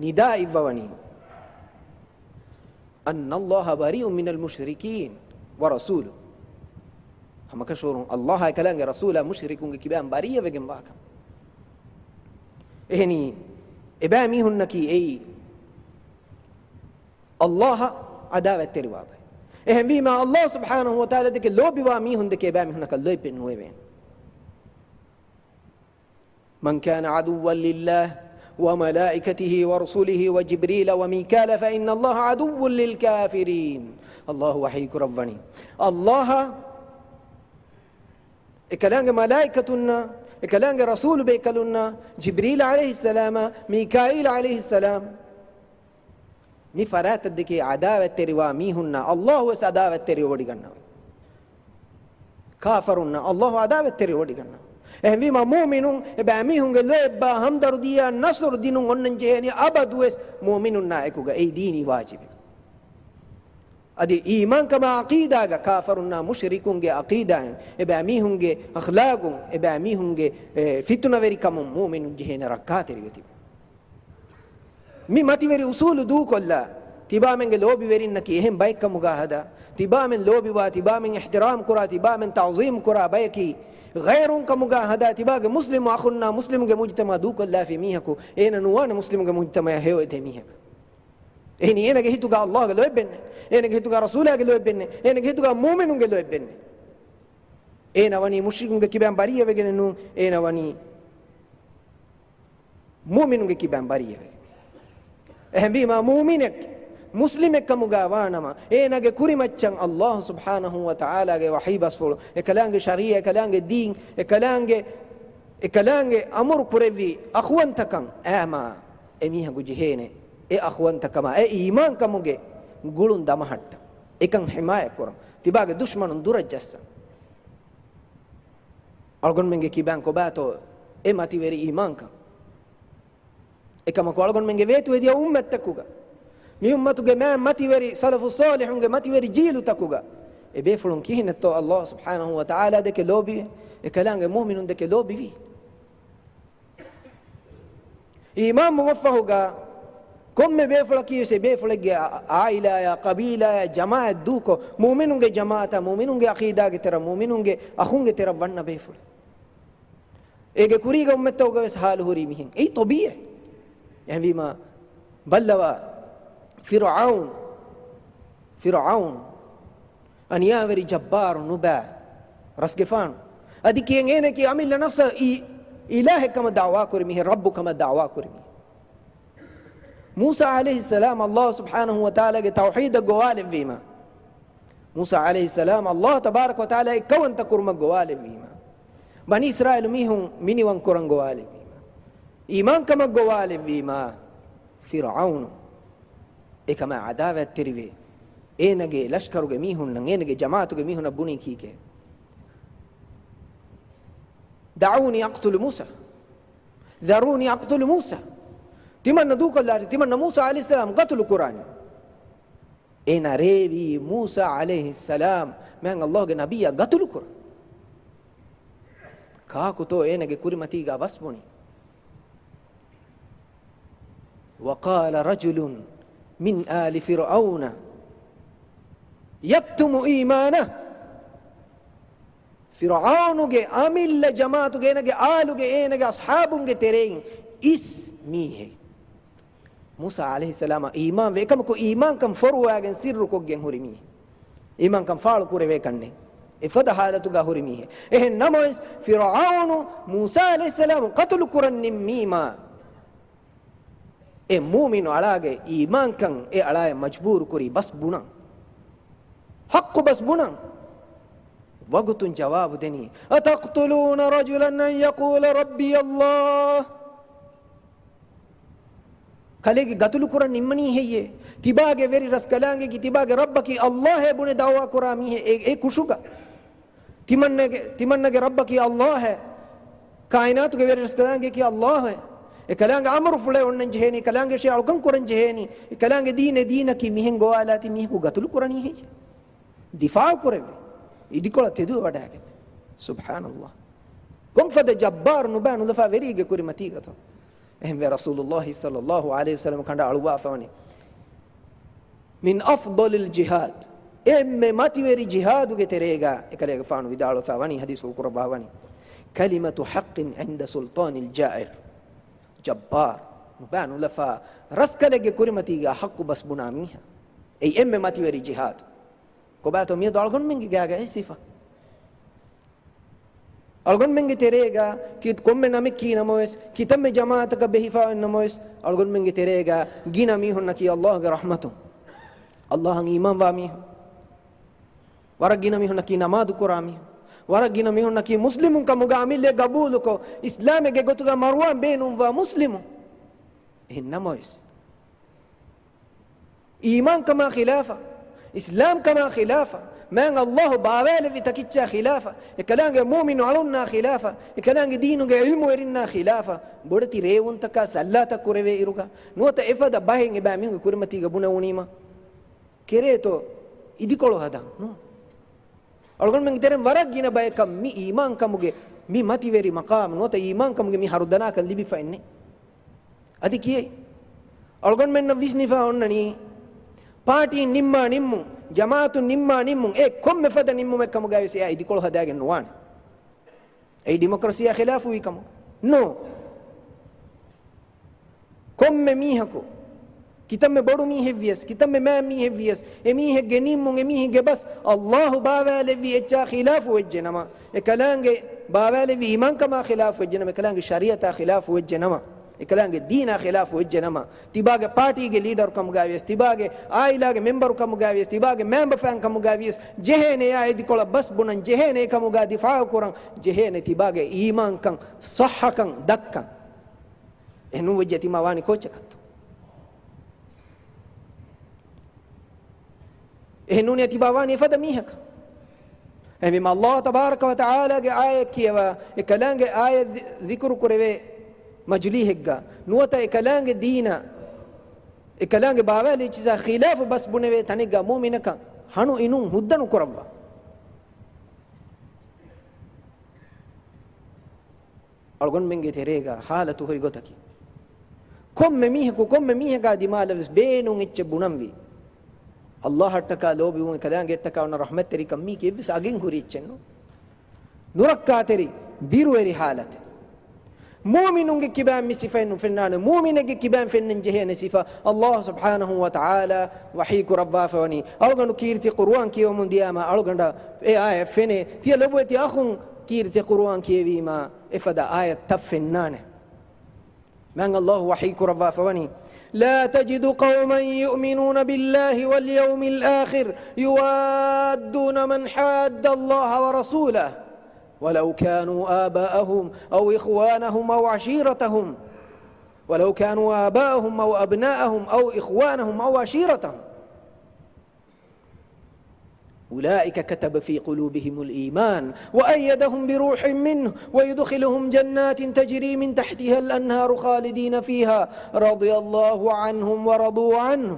ނިދާ އިއްވަވަނީ. أن الله بريء من المشركين ورسوله. ހަމަކަށަވަރުން އައްލާހާއި ކަލާނގެ ރަސޫލާ މުޝްރިކުންގެ ކިބައިން ބަރީއަވެގެން ވާކަން. އެހެނީ، އެބައިމީހުންނަކީ އެއީ އައްލާހަށް އަދާވަތްތެރިވާ ބައެއް. އެހެންވީމަ، އައްލާހު ސުބްޙާނަހު ވަ ތަޢާލާ ދެކެ ލޯބިވާ މީހުން ދެކެ އެބައިމީހުންނަކަށް ލޯތްބެއް ނުވެވޭނެ. من كان عدوا لله وملائكته ورسله وجبريل وميكال فإن الله عدو للكافرين. އައްލާހު ވަޙީ ކުރައްވަނީ، އައްލާހަށް، އެކަލާނގެ މަލާއިކަތުންނަށް، އެކަލާނގެ ރަސޫލު ބޭކަލުންނަށް، ޖިބްރީލް ޢަލައިހިއްސަލާމަށް، މީކާއީލް ޢަލައިހިއްސަލާމް، މި ފަރާތަށް ދެކެ އަދާވަތްތެރިވާ މީހުންނަށް އައްލާހު ވެސް އަދާވަތްތެރިވެވޮޑިގަންނަވަ. ކާފަރުންނަށް އައްލާހު އަދާވަތްތެރިވެވޮޑިގަންނަވަ. އެހެންވީމަ، މުއުމިނުން އެބައިމީހުންގެ ލޯތްބާ، ހަމްދަރުދީއާ، ނަޞްރު ދިނުން އޮންނަން ޖެހޭނީ އަބަދުވެސް މުއުމިނުންނާ އެކުގަ. އެއީ ދީނީ ވާޖިބެއް. އަދި އީމާންކަމާ ޢަޤީދާގަ ކާފަރުންނާ މުޝްރިކުންގެ ޢަޤީދާއިން އެބައިމީހުންގެ އަޚްލާގުން އެބައިމީހުންގެ، އެ، ފިތުނަވެރިކަމުން މުއުމިނުން ޖެހޭނެ ރައްކާތެރިވެ ތިބެ. މި މަތިވެރި އުސޫލު ދޫކޮށްލާ، ތިބާމެންގެ ލޯބިވެރިންނަކީ އެހެން ބައެއްކަމުގާ ހަދާ، ތިބާމެން ލޯބިވާ، ތިބާމެން އިޙްތިރާމް ކުރާ، ތިބާމެން ތަޢުޒީމް ކުރާ ބަޔަކީ، ޣައިރުން ކަމުގާ ހަދާ، ތިބާގެ މުސްލިމު އަޚުންނާ މުސްލިމުގެ މުޖްތަމަޢަށް ދޫކޮށްލާފި މީހަކު، އޭނަ ނުވާނެ މުސްލިމުގެ މުޖްތަމަޢަށް ހެޔޮއެދޭ މީހަކަށް. އެހެނީ އޭނަގެ ހިތުގަ އައްލާހުގެ ލޯތްބެއް ނެތް. އޭނަގެ ހިތުގަ ރަސޫލާގެ ލޯތްބެއް ނެތް. އޭނަގެ ހިތުގަ މުއުމިނުންގެ ލޯތްބެއް ނެތް. އޭނަ ވަނީ މުޝްރިކުންގެ ކިބައިން ބަރީއަވެގެނެއް ނޫން. އޭނަ ވަނީ މުއުމިނުންގެ ކިބައިން ބަރީއަވެގެން. އެހެންވީމަ، މުއުމިނެއް މުސްލިމެއް ކަމުގަ ވާނަމަ، އޭނަގެ ކުރިމައްޗަށް އައްލާހު ސުބްޙާނަހު ވަ ތަޢާލާގެ ވަޙީ ބަސްފުޅު، އެކަލާނގެ ޝަރީޢަތް، އެކަލާނގެ ދީން، އެކަލާނގެ، އެކަލާނގެ އަމުރު ކުރެއްވި އަޚުވަންތަކަން އައިމާ، އެމީހަކު ޖެހޭނެ އެ އަޚުވަންތަކަމާ، އެ އީމާންކަމުގެ ގުޅުން ދަމަހައްޓަން، އެކަން ޙިމާޔަތްކުރަން، ތިބާގެ ދުޝްމަނުން ދުރަށް ޖައްސަން. އަޅުގަނޑުމެންގެ ކިބައިން ކޮބާތޯ އެ މަތިވެރި އީމާންކަން؟ އެކަމަކު، އަޅުގަނޑުމެންގެ ވޭތުވެދިޔަ އުއްމަތްތަކުގަ، މި އުއްމަތުގެ މާތް މަތިވެރި ސަލަފު ޞާލިޙުންގެ މަތިވެރި ޖީލުތަކުގަ، އެ ބޭފުޅުން ކިހިނެއްތޯ އައްލާހު ސުބްޙާނަހު ވަ ތަޢާލާ ދެކެ ލޯބިވެ، އެކަލާނގެ މުއުމިނުން ދެކެ ލޯބިވީ؟ އީމާން މުވައްފަހުގަ ކޮންމެ ބޭފުޅަކީ ވެސް އެ ބޭފުޅެއްގެ އާ-، އާއިލާޔާ، ޤަބީލާޔާ، ޖަމާޢަތް ދޫކޮށް، މުއުމިނުންގެ ޖަމާޢަތާ، މުއުމިނުންގެ ޢަޤީދާގެ ތެރެއަށް، މުއުމިނުންގެ އަޚުންގެ ތެރެއަށް ވަންނަ ބޭފުޅެއް. އޭގެ ކުރީގެ އުއްމަތްތަކުގަ ވެސް ހާލު ހުރީ މިހެން. އެއީ ޠަބީޢީ. އެހެންވީމާ، ބައްލަވާ، ފިރުޢައުނު، ފިރުޢައުނު، އަނިޔާވެރި ޖައްބާރު ނުބައި ރަސްގެފާނު. އަދި ކިޔެން އޭނައަކީ އަމިއްލަ ނަފްސަށް އި-، އިލާހެއް ކަމަށް ދަޢުވާ ކުރި މީހެއް، ރައްބު ކަމަށް ދަޢުވާ ކުރި މީހެއް. މޫސާ ޢަލައިހިއްސަލާމް ﷲ ސުބްޙާނަހޫ ވަތަޢާލާގެ ތައުޙީދަށް ގޮވާލެއްވީމާ، މޫސާ ޢަލައިހިއްސަލާމް ﷲ ތަބާރަކަ ވަތަޢާލާ އެއްކައުވަންތަ ކުރުމަށް ގޮވާލެއްވީމާ، ބަނީ އިސްރާއީލު މީހުން މިނިވަން ކުރަން ގޮވާލެއްވީމާ، އީމާންކަމަށް ގޮވާލެއްވީމާ، ފިރުޢައުނު އެކަމާ ޢަދާވާތްތެރިވެ، އޭނަގެ ލަޝްކަރުގެ މީހުންނަށް، އޭނަގެ ޖަމާޢަތުގެ މީހުންނަށް ބުނީ ކީކޭ؟ دعوني أقتل موسى. ذروني أقتل موسى. ތިމަންނަ ދޫކޮށްލާށި، ތިމަންނަ މޫސާ ޢަލައިހިއްސަލާމް ޤަތުލު ކުރާނީ. އޭނާ ރޭވީ މޫސާ ޢަލައިހިއްސަލާމް މާތް ﷲގެ ނަބިއްޔާ ޤަތުލު ކުރަން. ކާކުތޯ އޭނަގެ ކުރިމަތީގަ ބަސް ބުނީ؟ وقال رجل من آل فرعون يكتم إيمانه. ފިރުޢައުނުގެ އަމިއްލަ ޖަމާޢަތުގެ، އޭނަގެ އާލުގެ، އޭނަގެ އަޞްޙާބުންގެ ތެރެއިން އިސް މީހެއް، މޫސާ ޢަލައިހިއްސަލާމަށް އީމާންވެ، އެކަމަކު އީމާންކަން ފޮރުވާގެން ސިއްރުކޮށްގެން ހުރި މީހެއް، އީމާންކަން ފާޅު ކުރެވޭކަށް ނެތް، އެފަދަ ޙާލަތުގަ ހުރި މީހެއް. އެހެން ނަމަވެސް، ފިރުޢައުނު މޫސާ ޢަލައިހިއްސަލާމް ޤަތުލު ކުރަން ނިންމީމާ، އެ މުއުމިނު އަޅާގެ އީމާންކަން އެ އަޅާއަށް މަޖްބޫރު ކުރީ ބަސް ބުނަން. ޙައްޤު ބަސް ބުނަން. ވަގުތުން ޖަވާބު ދެނީ، أتقتلون رجلا أن يقول ربي الله؟ ކަލޭގެ ގަތުލު ކުރަން ނިންމަނީ ހެއްޔޭ؟ ތިބާގެ ވެރި ރަސްކަލާނގެކީ، ތިބާގެ ރައްބަކީ ﷲ އޭ ބުނެ ދަޢުވާ ކުރާ މީހެއް އެ، އެ ކުށުގަ. ތިމަންނަގެ، ތިމަންނަގެ ރައްބަކީ ﷲ އޭ. ކާއިނާތުގެ ވެރި ރަސްކަލާނގެކީ ﷲ އޭ. އެކަލާނގެ އަމުރުފުޅެއް އޮންނަން ޖެހޭނީ، އެކަލާނގެ ޝެރިޢަތު އަޅުކަން ކުރަން ޖެހޭނީ، އެކަލާނގެ ދީނޭ ދީނަކީ މިހެން ގޮވާލާތީ މީހަކު ގަތުލު ކުރަނީ ހެއްޔޭ؟ ދިފާޢު ކުރެވި، އިދިކޮޅަށް ތެދުވެވަޑައިގެން. ސުބްޙާނަﷲ. ކޮންފަދަ ޖައްބާރު ނުބައި ނުލަފާ ވެރީގެ ކުރިމަތީގަތޯ؟ އެހެންވެ، ރަސޫލުﷲ ޞައްލަﷲ ޢަލައިހި ވަސައްލަމަ ކަނޑައަޅުއްވާފަވަނީ، من أفضل الجهاد، އެންމެ މަތިވެރި ޖިހާދުގެ ތެރޭގަ އެކަލޭގެފާނު ވިދާޅުވެފަ ވަނީ، ޙަދީޘްފުޅު ކުރައްވާ ވަނީ، كلمة حق عند سلطان جائر. ޖައްބާރު ނުބައި ނުލަފާ ރަސްކަލެއްގެ ކުރިމަތީގަ ޙައްޤު ބަސް ބުނާ މީހާ، އެއީ އެންމެ މަތިވެރި ޖިހާދު. ކޮބާތޯ މިއަދު އަޅުގަނޑުމެންގެ ގާގަ އެ ސިފަ؟ އަޅުގަނޑުމެންގެ ތެރޭގަ ކި-، ކޮންމެ ނަމެއް ކީ ނަމަވެސް، ކިތަންމެ ޖަމާޢަތަކަށް ބެހިފަ ނަމަވެސް، އަޅުގަނޑުމެންގެ ތެރޭގަ ގިނަ މީހުންނަކީ ﷲގެ ރަޙްމަތުން، ﷲއަށް އީމާންވާ މީހުން. ވަރަށް ގިނަ މީހުންނަކީ ނަމާދު ކުރާ މީހުން. ވަރަށް ގިނަ މީހުންނަކީ މުސްލިމުން ކަމުގަ އަމިއްލައަށް ގަބޫލުކޮށް، އިސްލާމެއްގެ ގޮތުގަ މަރުވާން ބޭނުންވާ މުސްލިމުން. އެހެން ނަމަވެސް، އީމާންކަމާ ޚިލާފަށް، އިސްލާމްކަމާ ޚިލާފަށް، މާތް ﷲ ބާވާލެއްވި ތަކިއްޗާ ޚިލާފަށް، އެކަލާނގެ މުއުމިނު އަޅުންނާ ޚިލާފަށް، އެކަލާނގެ ދީނުގެ ޢިލްމުވެރިންނާ ޚިލާފަށް، ބޮޑެތި ރޭވުންތަކާ ސައްލާތައް ކުރެވޭ އިރުގަ ނުވަތަ އެފަދަ ބަހެއް އެބައިމީހުންގެ ކުރިމަތީގަ ބުނެވުނީމަ، ކެރޭތޯ އިދިކޮޅު ހަދަން؟ ނޫން. އަޅުގަނޑުމެންގެ ތެރެއިން ވަރަށް ގިނަ ބަޔަކަށް މި އީމާންކަމުގެ މި މަތިވެރި މަޤާމު ނުވަތަ އީމާންކަމުގެ މި ހަރުދަނާކަން ލިބިފައެއްނެތް. އަދި ކިޔޭ، އަޅުގަނޑުމެންނަށް ވިސްނިފަ އޮންނަނީ، ޕާޓީން ނިންމާ ނިންމުން، ޖަމާޢަތުން ނިންމާ ނިންމުން، އެ ކޮންމެ ފަދަ ނިންމުމެއް ކަމުގައިވެސް އެއާ އިދިކޮޅު ހަދާގެން ނުވާނެ. އެއީ ޑިމޮކްރަސީއާ ޚިލާފުވީ ކަމަކަށް ނޫން. ކޮންމެ މީހަކު، ކިތަންމެ ބޮޑު މީހެއްވިޔަސް، ކިތަންމެ މާތް މީހެއްވިޔަސް، އެ މީހެއްގެ ނިންމުން، އެ މީހެއްގެ ބަސް ﷲ ބާވާލެއްވި އެއްޗާ ޚިލާފު ވެއްޖެ ނަމަ، އެކަލާނގެ ބާވާލެއްވި އީމާންކަމާ ޚިލާފު ވެއްޖެ ނަމަ، އެކަލާނގެ ޝަރީޢަތާ ޚިލާފު ވެއްޖެ ނަމަ، އެކަލާނގެ ދީނާ ޚިލާފު ވެއްޖެ ނަމަ، ތިބާގެ ޕާޓީގެ ލީޑަރު ކަމުގައިވިޔަސް، ތިބާގެ އާއިލާގެ މެމްބަރު ކަމުގައިވިޔަސް، ތިބާގެ މެމްބަ ފައިން ކަމުގައިވިޔަސް، ޖެހޭނެ އެއާ އިދިކޮޅަށް ބަސް ބުނަން، ޖެހޭނެ އެކަމުގަ ދިފާޢު ކުރަން، ޖެހޭނެ ތިބާގެ އީމާންކަން ޞައްޙަކަން ދައްކަން. އެހެން ނޫން ވެއްޖެ ތިމާ ވާނީ ކޯއްޗަކަށްތޯ؟ އެހެން ނޫނީ ތިބާ ވާނީ އެފަދަ މީހަކަށް. އެހެންވީމަ ﷲ ތަބާރަކަ ވަތަޢާލާގެ އާޔަތް ކިޔަވާ، އެކަލާނގެ އާޔަތް ޛި-، ޛިކުރު ކުރެވޭ މަޖުލީހެއްގަ ނުވަތަ އެކަލާނގެ ދީނަށް، އެކަލާނގެ ބާވާލި އެއްޗިސާ ޚިލާފު ބަސް ބުނެވޭ ތަނެއްގަ މުއުމިނަކަށް ހަނު އިނުން ހުއްދަ ނުކުރައްވާ. އަޅުގަނޑުމެންގެ ތެރޭގަ ހާލަތު ހުރި ގޮތަކީ، ކޮންމެ މީހަކު، ކޮންމެ މީހަކާ ދިމާލަށް ވެސް ބޭނުން އެއްޗެއް ބުނަންވީ. އައްލާހަށްޓަކާ ލޯބިވުން، އެކަލާނގެއަށްޓަކާ އޮންނަ ރަޙްމަތްތެރިކަން މީކީ އެއްވެސް އަގެއް ހުރި އެއްޗެއް ނޫން. ނުރައްކާތެރި، ބިރުވެރި ޙާލަތެއް. މުއުމިނުންގެ ކިބައިން މި ސިފައެއް ނުފެންނާނެ. މުއުމިނެއްގެ ކިބައިން ފެންނަން ޖެހޭނެ ސިފަ އައްލާހު ސުބްޙާނަހު ވަ ތަޢާލާ ވަޙީ ކުރައްވާފަވަނީ. އަޅުގަނޑު ކީރިތި ޤުރުއާން ކިޔަވަމުން ދިޔާމާ އަޅުގަނޑަށް އެ އާޔަތް ފެނޭ. ތިޔަ ލޮބުވެތި އަޚުން ކީރިތި ޤުރުއާން ކިޔެވީމާ އެފަދަ އާޔަތްތައް ފެންނާނެ. މާތް އައްލާހު ވަޙީ ކުރައްވާފަވަނީ، لا تجد قوما يؤمنون بالله واليوم الآخر يوادون من حاد الله ورسوله ولو كانوا آباءهم أو إخوانهم أو عشيرتهم، ولو كانوا آباءهم أو أبناءهم أو إخوانهم أو عشيرتهم. أولئك كتب في قلوبهم الإيمان وأيدهم بروح منه ويدخلهم جنات تجري من تحتها الأنهار خالدين فيها رضي الله عنهم ورضوا عنه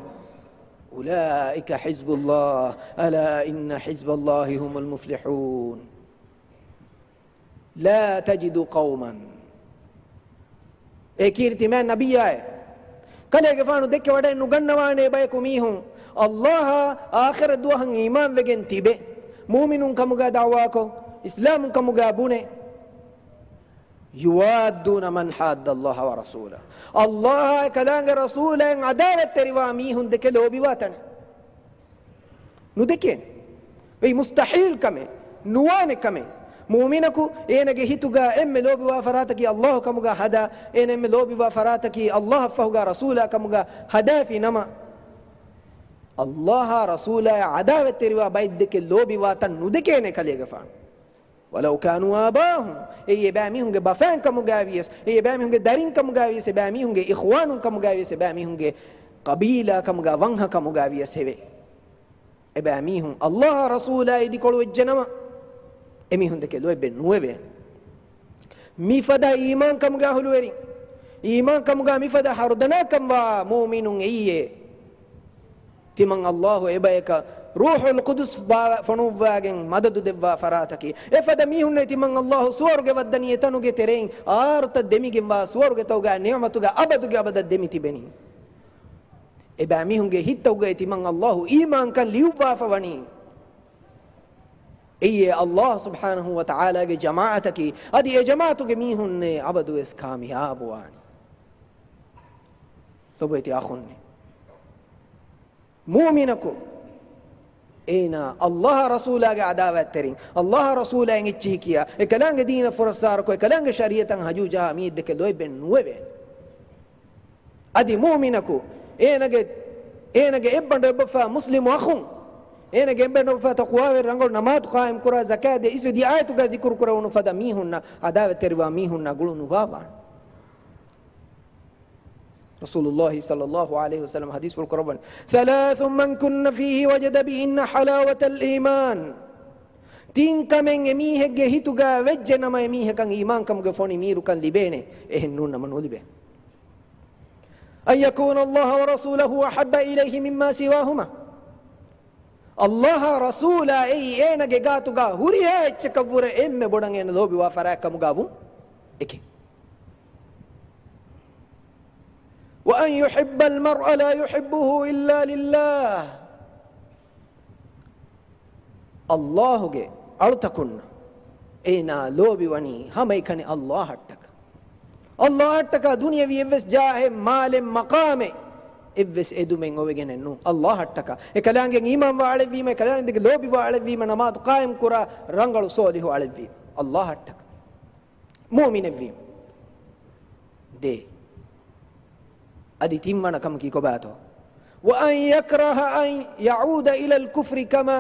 أولئك حزب الله ألا إن حزب الله هم المفلحون. لا تجد قوما، އޭ ކީރިތި މާތް ނަބިއްޔާއޭ، ކަލޭގެފާނު ދެއްކެވަޑައެއް ނުގަންނަވާނޭ ބަޔަކު މީހުން އައްލާހާ އާޚިރަތް ދުވަހަށް އީމާންވެގެން ތިބެ، މުއުމިނުން ކަމުގަ ދަޢުވާކޮށް، އިސްލާމުން ކަމުގަ ބުނެ، يوادون من حاد الله ورسوله، އައްލާހާ އެކަލާނގެ ރަސޫލާއިން ޢަދާވަތްތެރިވާ މީހުން ދެކެ ލޯބިވާ ތަނެއް. ނުދެކޭނެ. އެއީ މުސްތަޙީލް ކަމެއް، ނުވާނެ ކަމެއް. މުއުމިނަކު އޭނަގެ ހިތުގަ އެންމެ ލޯބިވާ ފަރާތަކީ އައްލާހު ކަމުގަ ހަދާ، އޭނަ އެންމެ ލޯބިވާ ފަރާތަކީ އައްލާހަށްފަހުގަ ރަސޫލާ ކަމުގަ ހަދާފި ނަމަ، އައްލާހާ ރަސޫލާއާ ޢަދާވަތްތެރިވާ ބައެއް ދެކެ ލޯބިވާ ތަން ނުދެކޭނެ ކަލޭގެފާނު. ولو كانوا آباءهم، އެއީ އެބައިމީހުންގެ ބަފައިން ކަމުގައިވިޔަސް، އެއީ އެބައިމީހުންގެ ދަރިން ކަމުގައިވިޔަސް، އެބައިމީހުންގެ އިޚްވާނުން ކަމުގައިވިޔަސް، އެބައިމީހުންގެ ޤަބީލާ ކަމުގަ ވަންހަ ކަމުގައިވިޔަސް އެވެ. އެބައިމީހުން އައްލާހާ ރަސޫލާ އިދިކޮޅު ވެއްޖެނަމަ، އެމީހުން ދެކެ ލޯތްބެއް ނުވެވޭނެ. މިފަދަ އީމާން ކަމުގަ އަހުލުވެރިން، އީމާން ކަމުގަ މިފަދަ ހަރުދަނާކަންވާ މުއުމިނުން އެއީއޭ. ތިމަން އައްލާހު އެބަޔަކަށް ރޫޙުލް ޤުދުސް ބާ-، ފޮނުއްވާގެން މަދަދު ދެއްވާ ފަރާތަކީ. އެފަދަ މީހުންނޭ ތިމަން އައްލާހު ސުވަރުގެ ވައްދަނީ އެތަނުގެ ތެރެއިން އާރުތައް ދެމިގެންވާ ސުވަރުގެތަކުގަ ނިޢުމަތުގަ އަބަދުގެ އަބަދަށް ދެމިތިބެނީ. އެބައިމީހުންގެ ހިތްތަކުގައި ތިމަން އައްލާހު އީމާންކަން ލިޔުއްވާފަ ވަނީ. އެއީ އައްލާހު ސުބްޙާނަހު ވަ ތަޢާލާގެ ޖަމާޢަތަކީ. އަދި އެ ޖަމާޢަތުގެ މީހުންނޭ އަބަދުވެސް ކާމިޔާބުވާނީ. ލޮބުވެތި އަޚުންނޭ. މުއުމިނަކު އޭނާ އައްލާހާ ރަސޫލާގެ ޢަދާވަތްތެރިން، އައްލާހާ ރަސޫލާއިން އެއްޗިހި ކިޔާ، އެކަލާނގެ ދީނަށް ފުރައްސާރަކޮށް، އެކަލާނގެ ޝަރީޢަތަށް ހަޖޫ ޖަހާ މީ ދެކެ ލޯތްބެއް ނުވެވޭނެ. އަދި މުއުމިނަކު އޭނަގެ، އޭނަގެ އެއްބަނޑު އެއްބަފާ މުސްލިމު އަޚުން، އޭނަގެ އެއްބަނޑު އެއްބަފާ ތަޤްވާވެރި ރަނގަޅު ނަމާދު ޤާއިމް ކުރާ، ޒަކާތް ދޭ، އިސްވެ ދިޔަ އާޔަތުގަ ޛިކުރު ކުރެވުނު ފަދަ މީހުންނަށް، ޢަދާވަތްތެރިވާ މީހުންނާ ގުޅުނު ވާވާނެ. ރަސޫލުﷲ ޞައްލަﷲ ޢަލައިހި ވަސައްލަމަ ޙަދީޘްފުޅު ކުރައްވަނީ، ثلاث من كن فيه وجد بهن حلاوة الإيمان. ތިން ކަމެއް އެމީހެއްގެ ހިތުގަ ވެއްޖެ ނަމަ، އެމީހަކަށް އީމާންކަމުގެ ފޮނި މީރުކަން ލިބޭނެ. އެހެން ނޫން ނަމަ ނުލިބޭ. أن يكون الله ورسوله أحب إليه مما سواهما. އައްލާހާ ރަސޫލާ އެއީ އޭނަގެ ގާތުގަ ހުރިހާ އެއްޗަކަށްވުރެ އެންމެ ބޮޑަށް އޭނަ ލޯބިވާ ފަރާތް ކަމުގަ ވުން އެކެއް. وأن يحب المرء لا يحبه إلا لله. އައްލާހުގެ އަޅުތަކުންނަށް އޭނާ ލޯބިވަނީ ހަމައެކަނި އައްލާހަށްޓަކާ. އައްލާހަށްޓަކާ ދުނިޔަވީ އެއްވެސް ޖާހެއް، މާލެއް، މަޤާމެއް، އެއްވެސް އެދުމެއް އޮވެގެނެއް ނޫން. އައްލާހަށްޓަކާ. އެކަލާނގެ އީމާންވާ އަޅެއްވީމަ، އެކަލާނގެ ލޯބިވާ އަޅެއްވީމަ، ނަމާދު ޤާއިމް ކުރާ ރަނގަޅު ޞޯލިޙު އަޅެއްވީމަ، އައްލާހަށްޓަކާ. މުއުމިނެއްވީމަ. ދޭ. އަދި ތިންވަނަ ކަމަކީ ކޮބާތޯ؟ وأن يكره أن يعود إلى الكفر كما،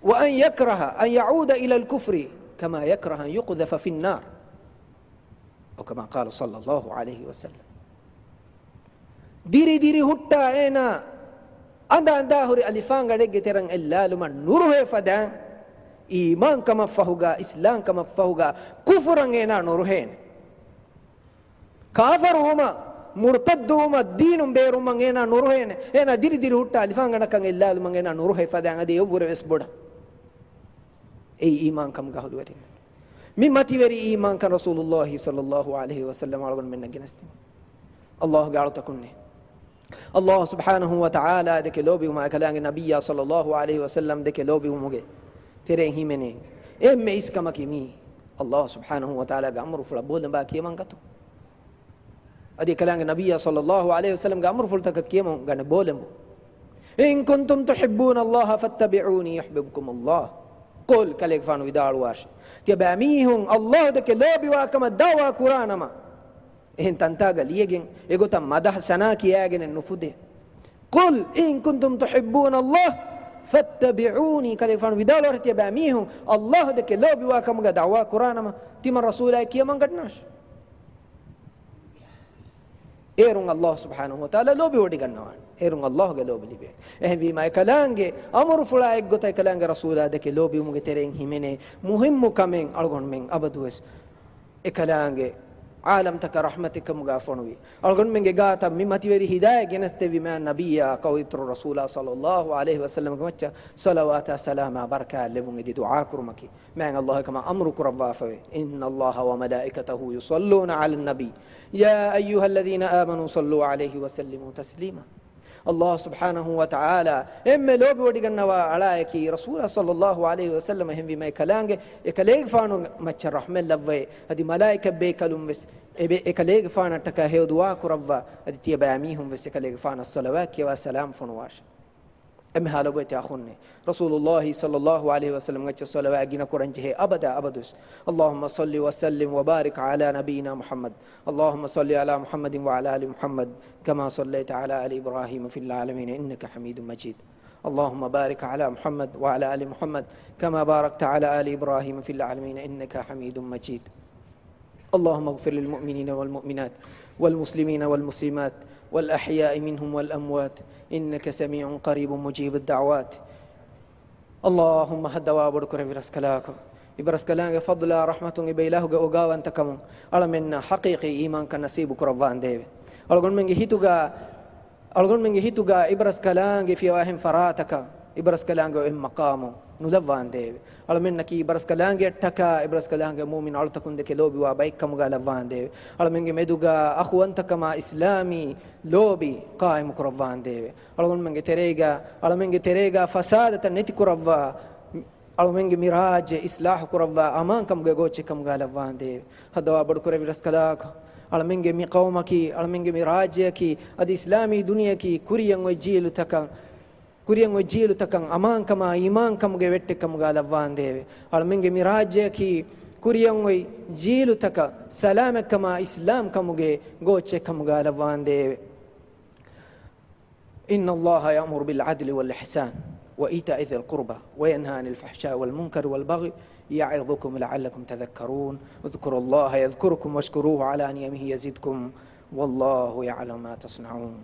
وأن يكره أن يعود إلى الكفر كما يكره أن يقذف في النار. أو كما قال صلى الله عليه وسلم. ދިރި ދިރި ހުއްޓާ އޭނާ އަނދަ އަނދާ ހުރި އަލިފާންގަނޑެއްގެ ތެރަށް އެއްލާލުމަށް ނުރުހޭ ފަދައިން، އީމާންކަމަށްފަހުގަ، އިސްލާމްކަމަށްފަހުގަ ކުފުރަށް އޭނާ ނުރުހޭނެ. ކާފަރުވުމަށް، މުރުތައްދުވުމަށް، ދީނުން ބޭރުވުމަށް އޭނާ ނުރުހޭނެ. އޭނާ ދިރި ދިރި ހުއްޓާ އަލިފާންގަނޑަކަށް އެއްލާލުމަށް އޭނާ ނުރުހޭ ފަދައިން އަދި އެއަށްވުރެ ވެސް ބޮޑަށް. އެއީ އީމާންކަމުގެ އަހުލުވެރިން. މި މަތިވެރި އީމާންކަން ރަސޫލުﷲ ޞައްލަﷲ ޢަލައިހި ވަސައްލަމަ އަޅުގަނޑުމެންނަށް ގެނެސްދިން. ﷲ ގެ އަޅުތަކުންނޭ. ﷲ ސުބްޙާނަހޫ ވަތަޢާލާ ދެކެ ލޯބިވުމާ އެކަލާނގެ ނަބިއްޔާ ޞައްލައްލާހު ޢަލައިހި ވަސައްލަމް ދެކެ ލޯބިވުމުގެ ތެރެއިން ހިމެނޭ އެންމެ އިސްކަމަކީ މީ، ﷲ ސުބްޙާނަހޫ ވަތަޢާލާގެ އަމުރުފުޅަށް ބޯލަނބާ ކިޔަމަން ގަތު. އަދި އެކަލާނގެ ނަބިއްޔާ ޞައްލައްލާހު ޢަލައިހި ވަސައްލަމްގެ އަމުރުފުޅުތަކަށް ކިޔަމަން ގަނެ ބޯލެނބު. إن كنتم تحبون الله فاتبعوني يحببكم الله. قل، ކަލޭގެފާނު ވިދާޅުވާށި، ތިޔަބައިމީހުން ﷲ ދެކެ ލޯބިވާ ކަމަށް ދަޢުވާ ކުރާނަމަ، އެހެން ތަންތާގަ ލިޔެގެން އެގޮތަށް މަދަޙަ ސަނާ ކިޔާގެނެއް ނުފުދޭ. قل إن كنتم تحبون الله فاتبعوني، ކަލޭގެފާނު ވިދާޅުވާށި، ތިޔަބައިމީހުން ﷲ ދެކެ ލޯބިވާ ކަމުގަ ދަޢުވާ ކުރާނަމަ، ތިމަން ރަސޫލާއެއް ކިޔަމަން ގަންނާށި. އޭރުން ﷲ ސުބްޙާނަހޫ ވަތަޢާލާ ލޯބިވޮޑިގަންނަވާނެ. އޭރުން ﷲ ގެ ލޯބި ލިބޭ. އެހެންވީމާ، އެކަލާނގެ އަމުރުފުޅާ އެއްގޮތަށް އެކަލާނގެ ރަސޫލާ ދެކެ ލޯބިވުމުގެ ތެރެއިން ހިމެނޭ މުހިއްމު ކަމެއް އަޅުގަނޑުމެން އަބަދުވެސް އެކަލާނގެ ޢާލަމްތަކަށް ރަޙްމަތެއް ކަމުގަ ފޮނުވި، އަޅުގަނޑުމެންގެ ގާތަށް މި މަތިވެރި ހިދާޔަތް ގެނެސްދެއްވި މާތް ނަބިއްޔާ ކައު އިތުރު ރަސޫލާ ޞައްލައްލާހު ޢަލައިހި ވަސައްލަމްގެ މައްޗަށް ޞަލަވާތާ ސަލާމާ ބަރަކާތް ލެއްވުން އެދި ދުޢާ ކުރުމަކީ، މާތް ﷲ އެކަމަށް އަމުރު ކުރައްވާފައި، إن الله وملائكته يصلون على النبي يا أيها الذين آمنوا صلوا عليه وسلموا تسليما. ﷲ ސުބްޙާނަހޫ ވަތަޢާލާ އެންމެ ލޯބިވޮޑިގަންނަވާ އަޅާއަކީ ރަސޫލާ ޞައްލައްލާހު ޢަލައިހި ވަސައްލަމް. އެހެންވީމާ، އެކަލާނގެ އެކަލޭގެފާނު މައްޗަށް ރަޙްމަތް ލައްވައި، އަދި މަލާއިކަ ބޭކަލުން ވެސް އެބެ-، އެކަލޭގެފާނަށްޓަކާ ހެޔޮ ދުޢާ ކުރައްވާ، އަދި ތިޔަބައިމީހުން ވެސް އެކަލޭގެފާނަށް ޞަލަވާތް ކިޔަވާ ސަލާމް ފޮނުވާށި. އެންމެހާ ލޮބުވެތި އަޚުންނޭ، ރަސޫލުﷲ ޞައްލައްލާހު ޢަލައިހި ވަސައްލަމްގެ މައްޗަށް ޞަލަވާތް ގިނަ ކުރަން ޖެހޭ އަބަދާ އަބަދުވެސް. اللهم صل وسلم وبارك على نبينا محمد. اللهم صل على محمد وعلى آل محمد كما صليت على آل إبراهيم في العالمين إنك حميد مجيد. اللهم بارك على محمد وعلى آل محمد كما باركت على آل إبراهيم في العالمين إنك حميد مجيد. اللهم اغفر للمؤمنين والمؤمنات والمسلمين والمسلمات والأحياء منهم والأموات إنك سميع قريب مجيب الدعوات. اللهم، ހައްދަވާ ބޮޑުކުރެއްވި ރަސްކަލާކޮ، އިބަރަސްކަލާނގެ ފަޟްލާ ރަޙްމަތުން އިބަ އިލާހުގެ އޯގާވަންތަކަމުން އަޅަމެންނަށް ޙަޤީޤީ އީމާންކަން ނަސީބު ކުރައްވާނދޭވެ. އަޅުގަނޑުމެންގެ ހިތުގަ އަޅުގަނޑުމެންގެ ހިތުގަ އިބަރަސްކަލާނގެ ފިޔަވާހެން ފަރާތަކަށް، އިބަރަސްކަލާނގެ އޮތް މަޤާމު ނުލައްވާނދޭވެ. އަޅަމެންނަކީ އިބަރަސްކަލާނގެއަށްޓަކާ، އިބަރަސްކަލާނގެ މުއުމިން އަޅުތަކުން ދެކެ ލޯބިވާ ބައެއްކަމުގަ ލައްވާނދޭވެ. އަޅަމެންގެ މެދުގަ އަޚުވަންތަކަމާ އިސްލާމީ ލޯބި ޤާއިމު ކުރައްވާނދޭވެ. އަޅުގަނޑުމެންގެ ތެރޭގަ، އަޅަމެންގެ ތެރޭގަ ފަސާދަތައް ނެތިކުރައްވާ، އަޅުމެންގެ މި ރާއްޖެ އިސްލާޙު ކުރައްވާ އަމާންކަމުގެ ގޯއްޗެއް ކަމުގަ ލައްވާނދޭވެ. ހައްދަވާ ބޮޑުކުރެއްވި ރަސްކަލާކޮ، އަޅަމެންގެ މި ޤައުމަކީ، އަޅަމެންގެ މި ރާއްޖެއަކީ، އަދި އިސްލާމީ ދުނިޔެއަކީ ކުރިޔަށް އޮތް ޖީލުތަކަށް، ކުރިޔަށް އޮތް ޖީލުތަކަށް އަމާންކަމާ އީމާންކަމުގެ ވެއްޓެއް ކަމުގަ ލައްވާނދޭވެ. އަޅަމެންގެ މި ރާއްޖެއަކީ ކުރިޔަށް އޮތް ޖީލުތަކަށް ސަލާމަތްކަމާ އިސްލާމްކަމުގެ ގޯއްޗެއް ކަމުގަ ލައްވާނދޭވެ. إن الله يأمر بالعدل والإحسان وإيتاء ذي القربى وينهى عن الفحشاء والمنكر والبغي يعظكم لعلكم تذكرون. اذكروا الله يذكركم واشكروه على نعمه يزدكم والله يعلم ما تصنعون.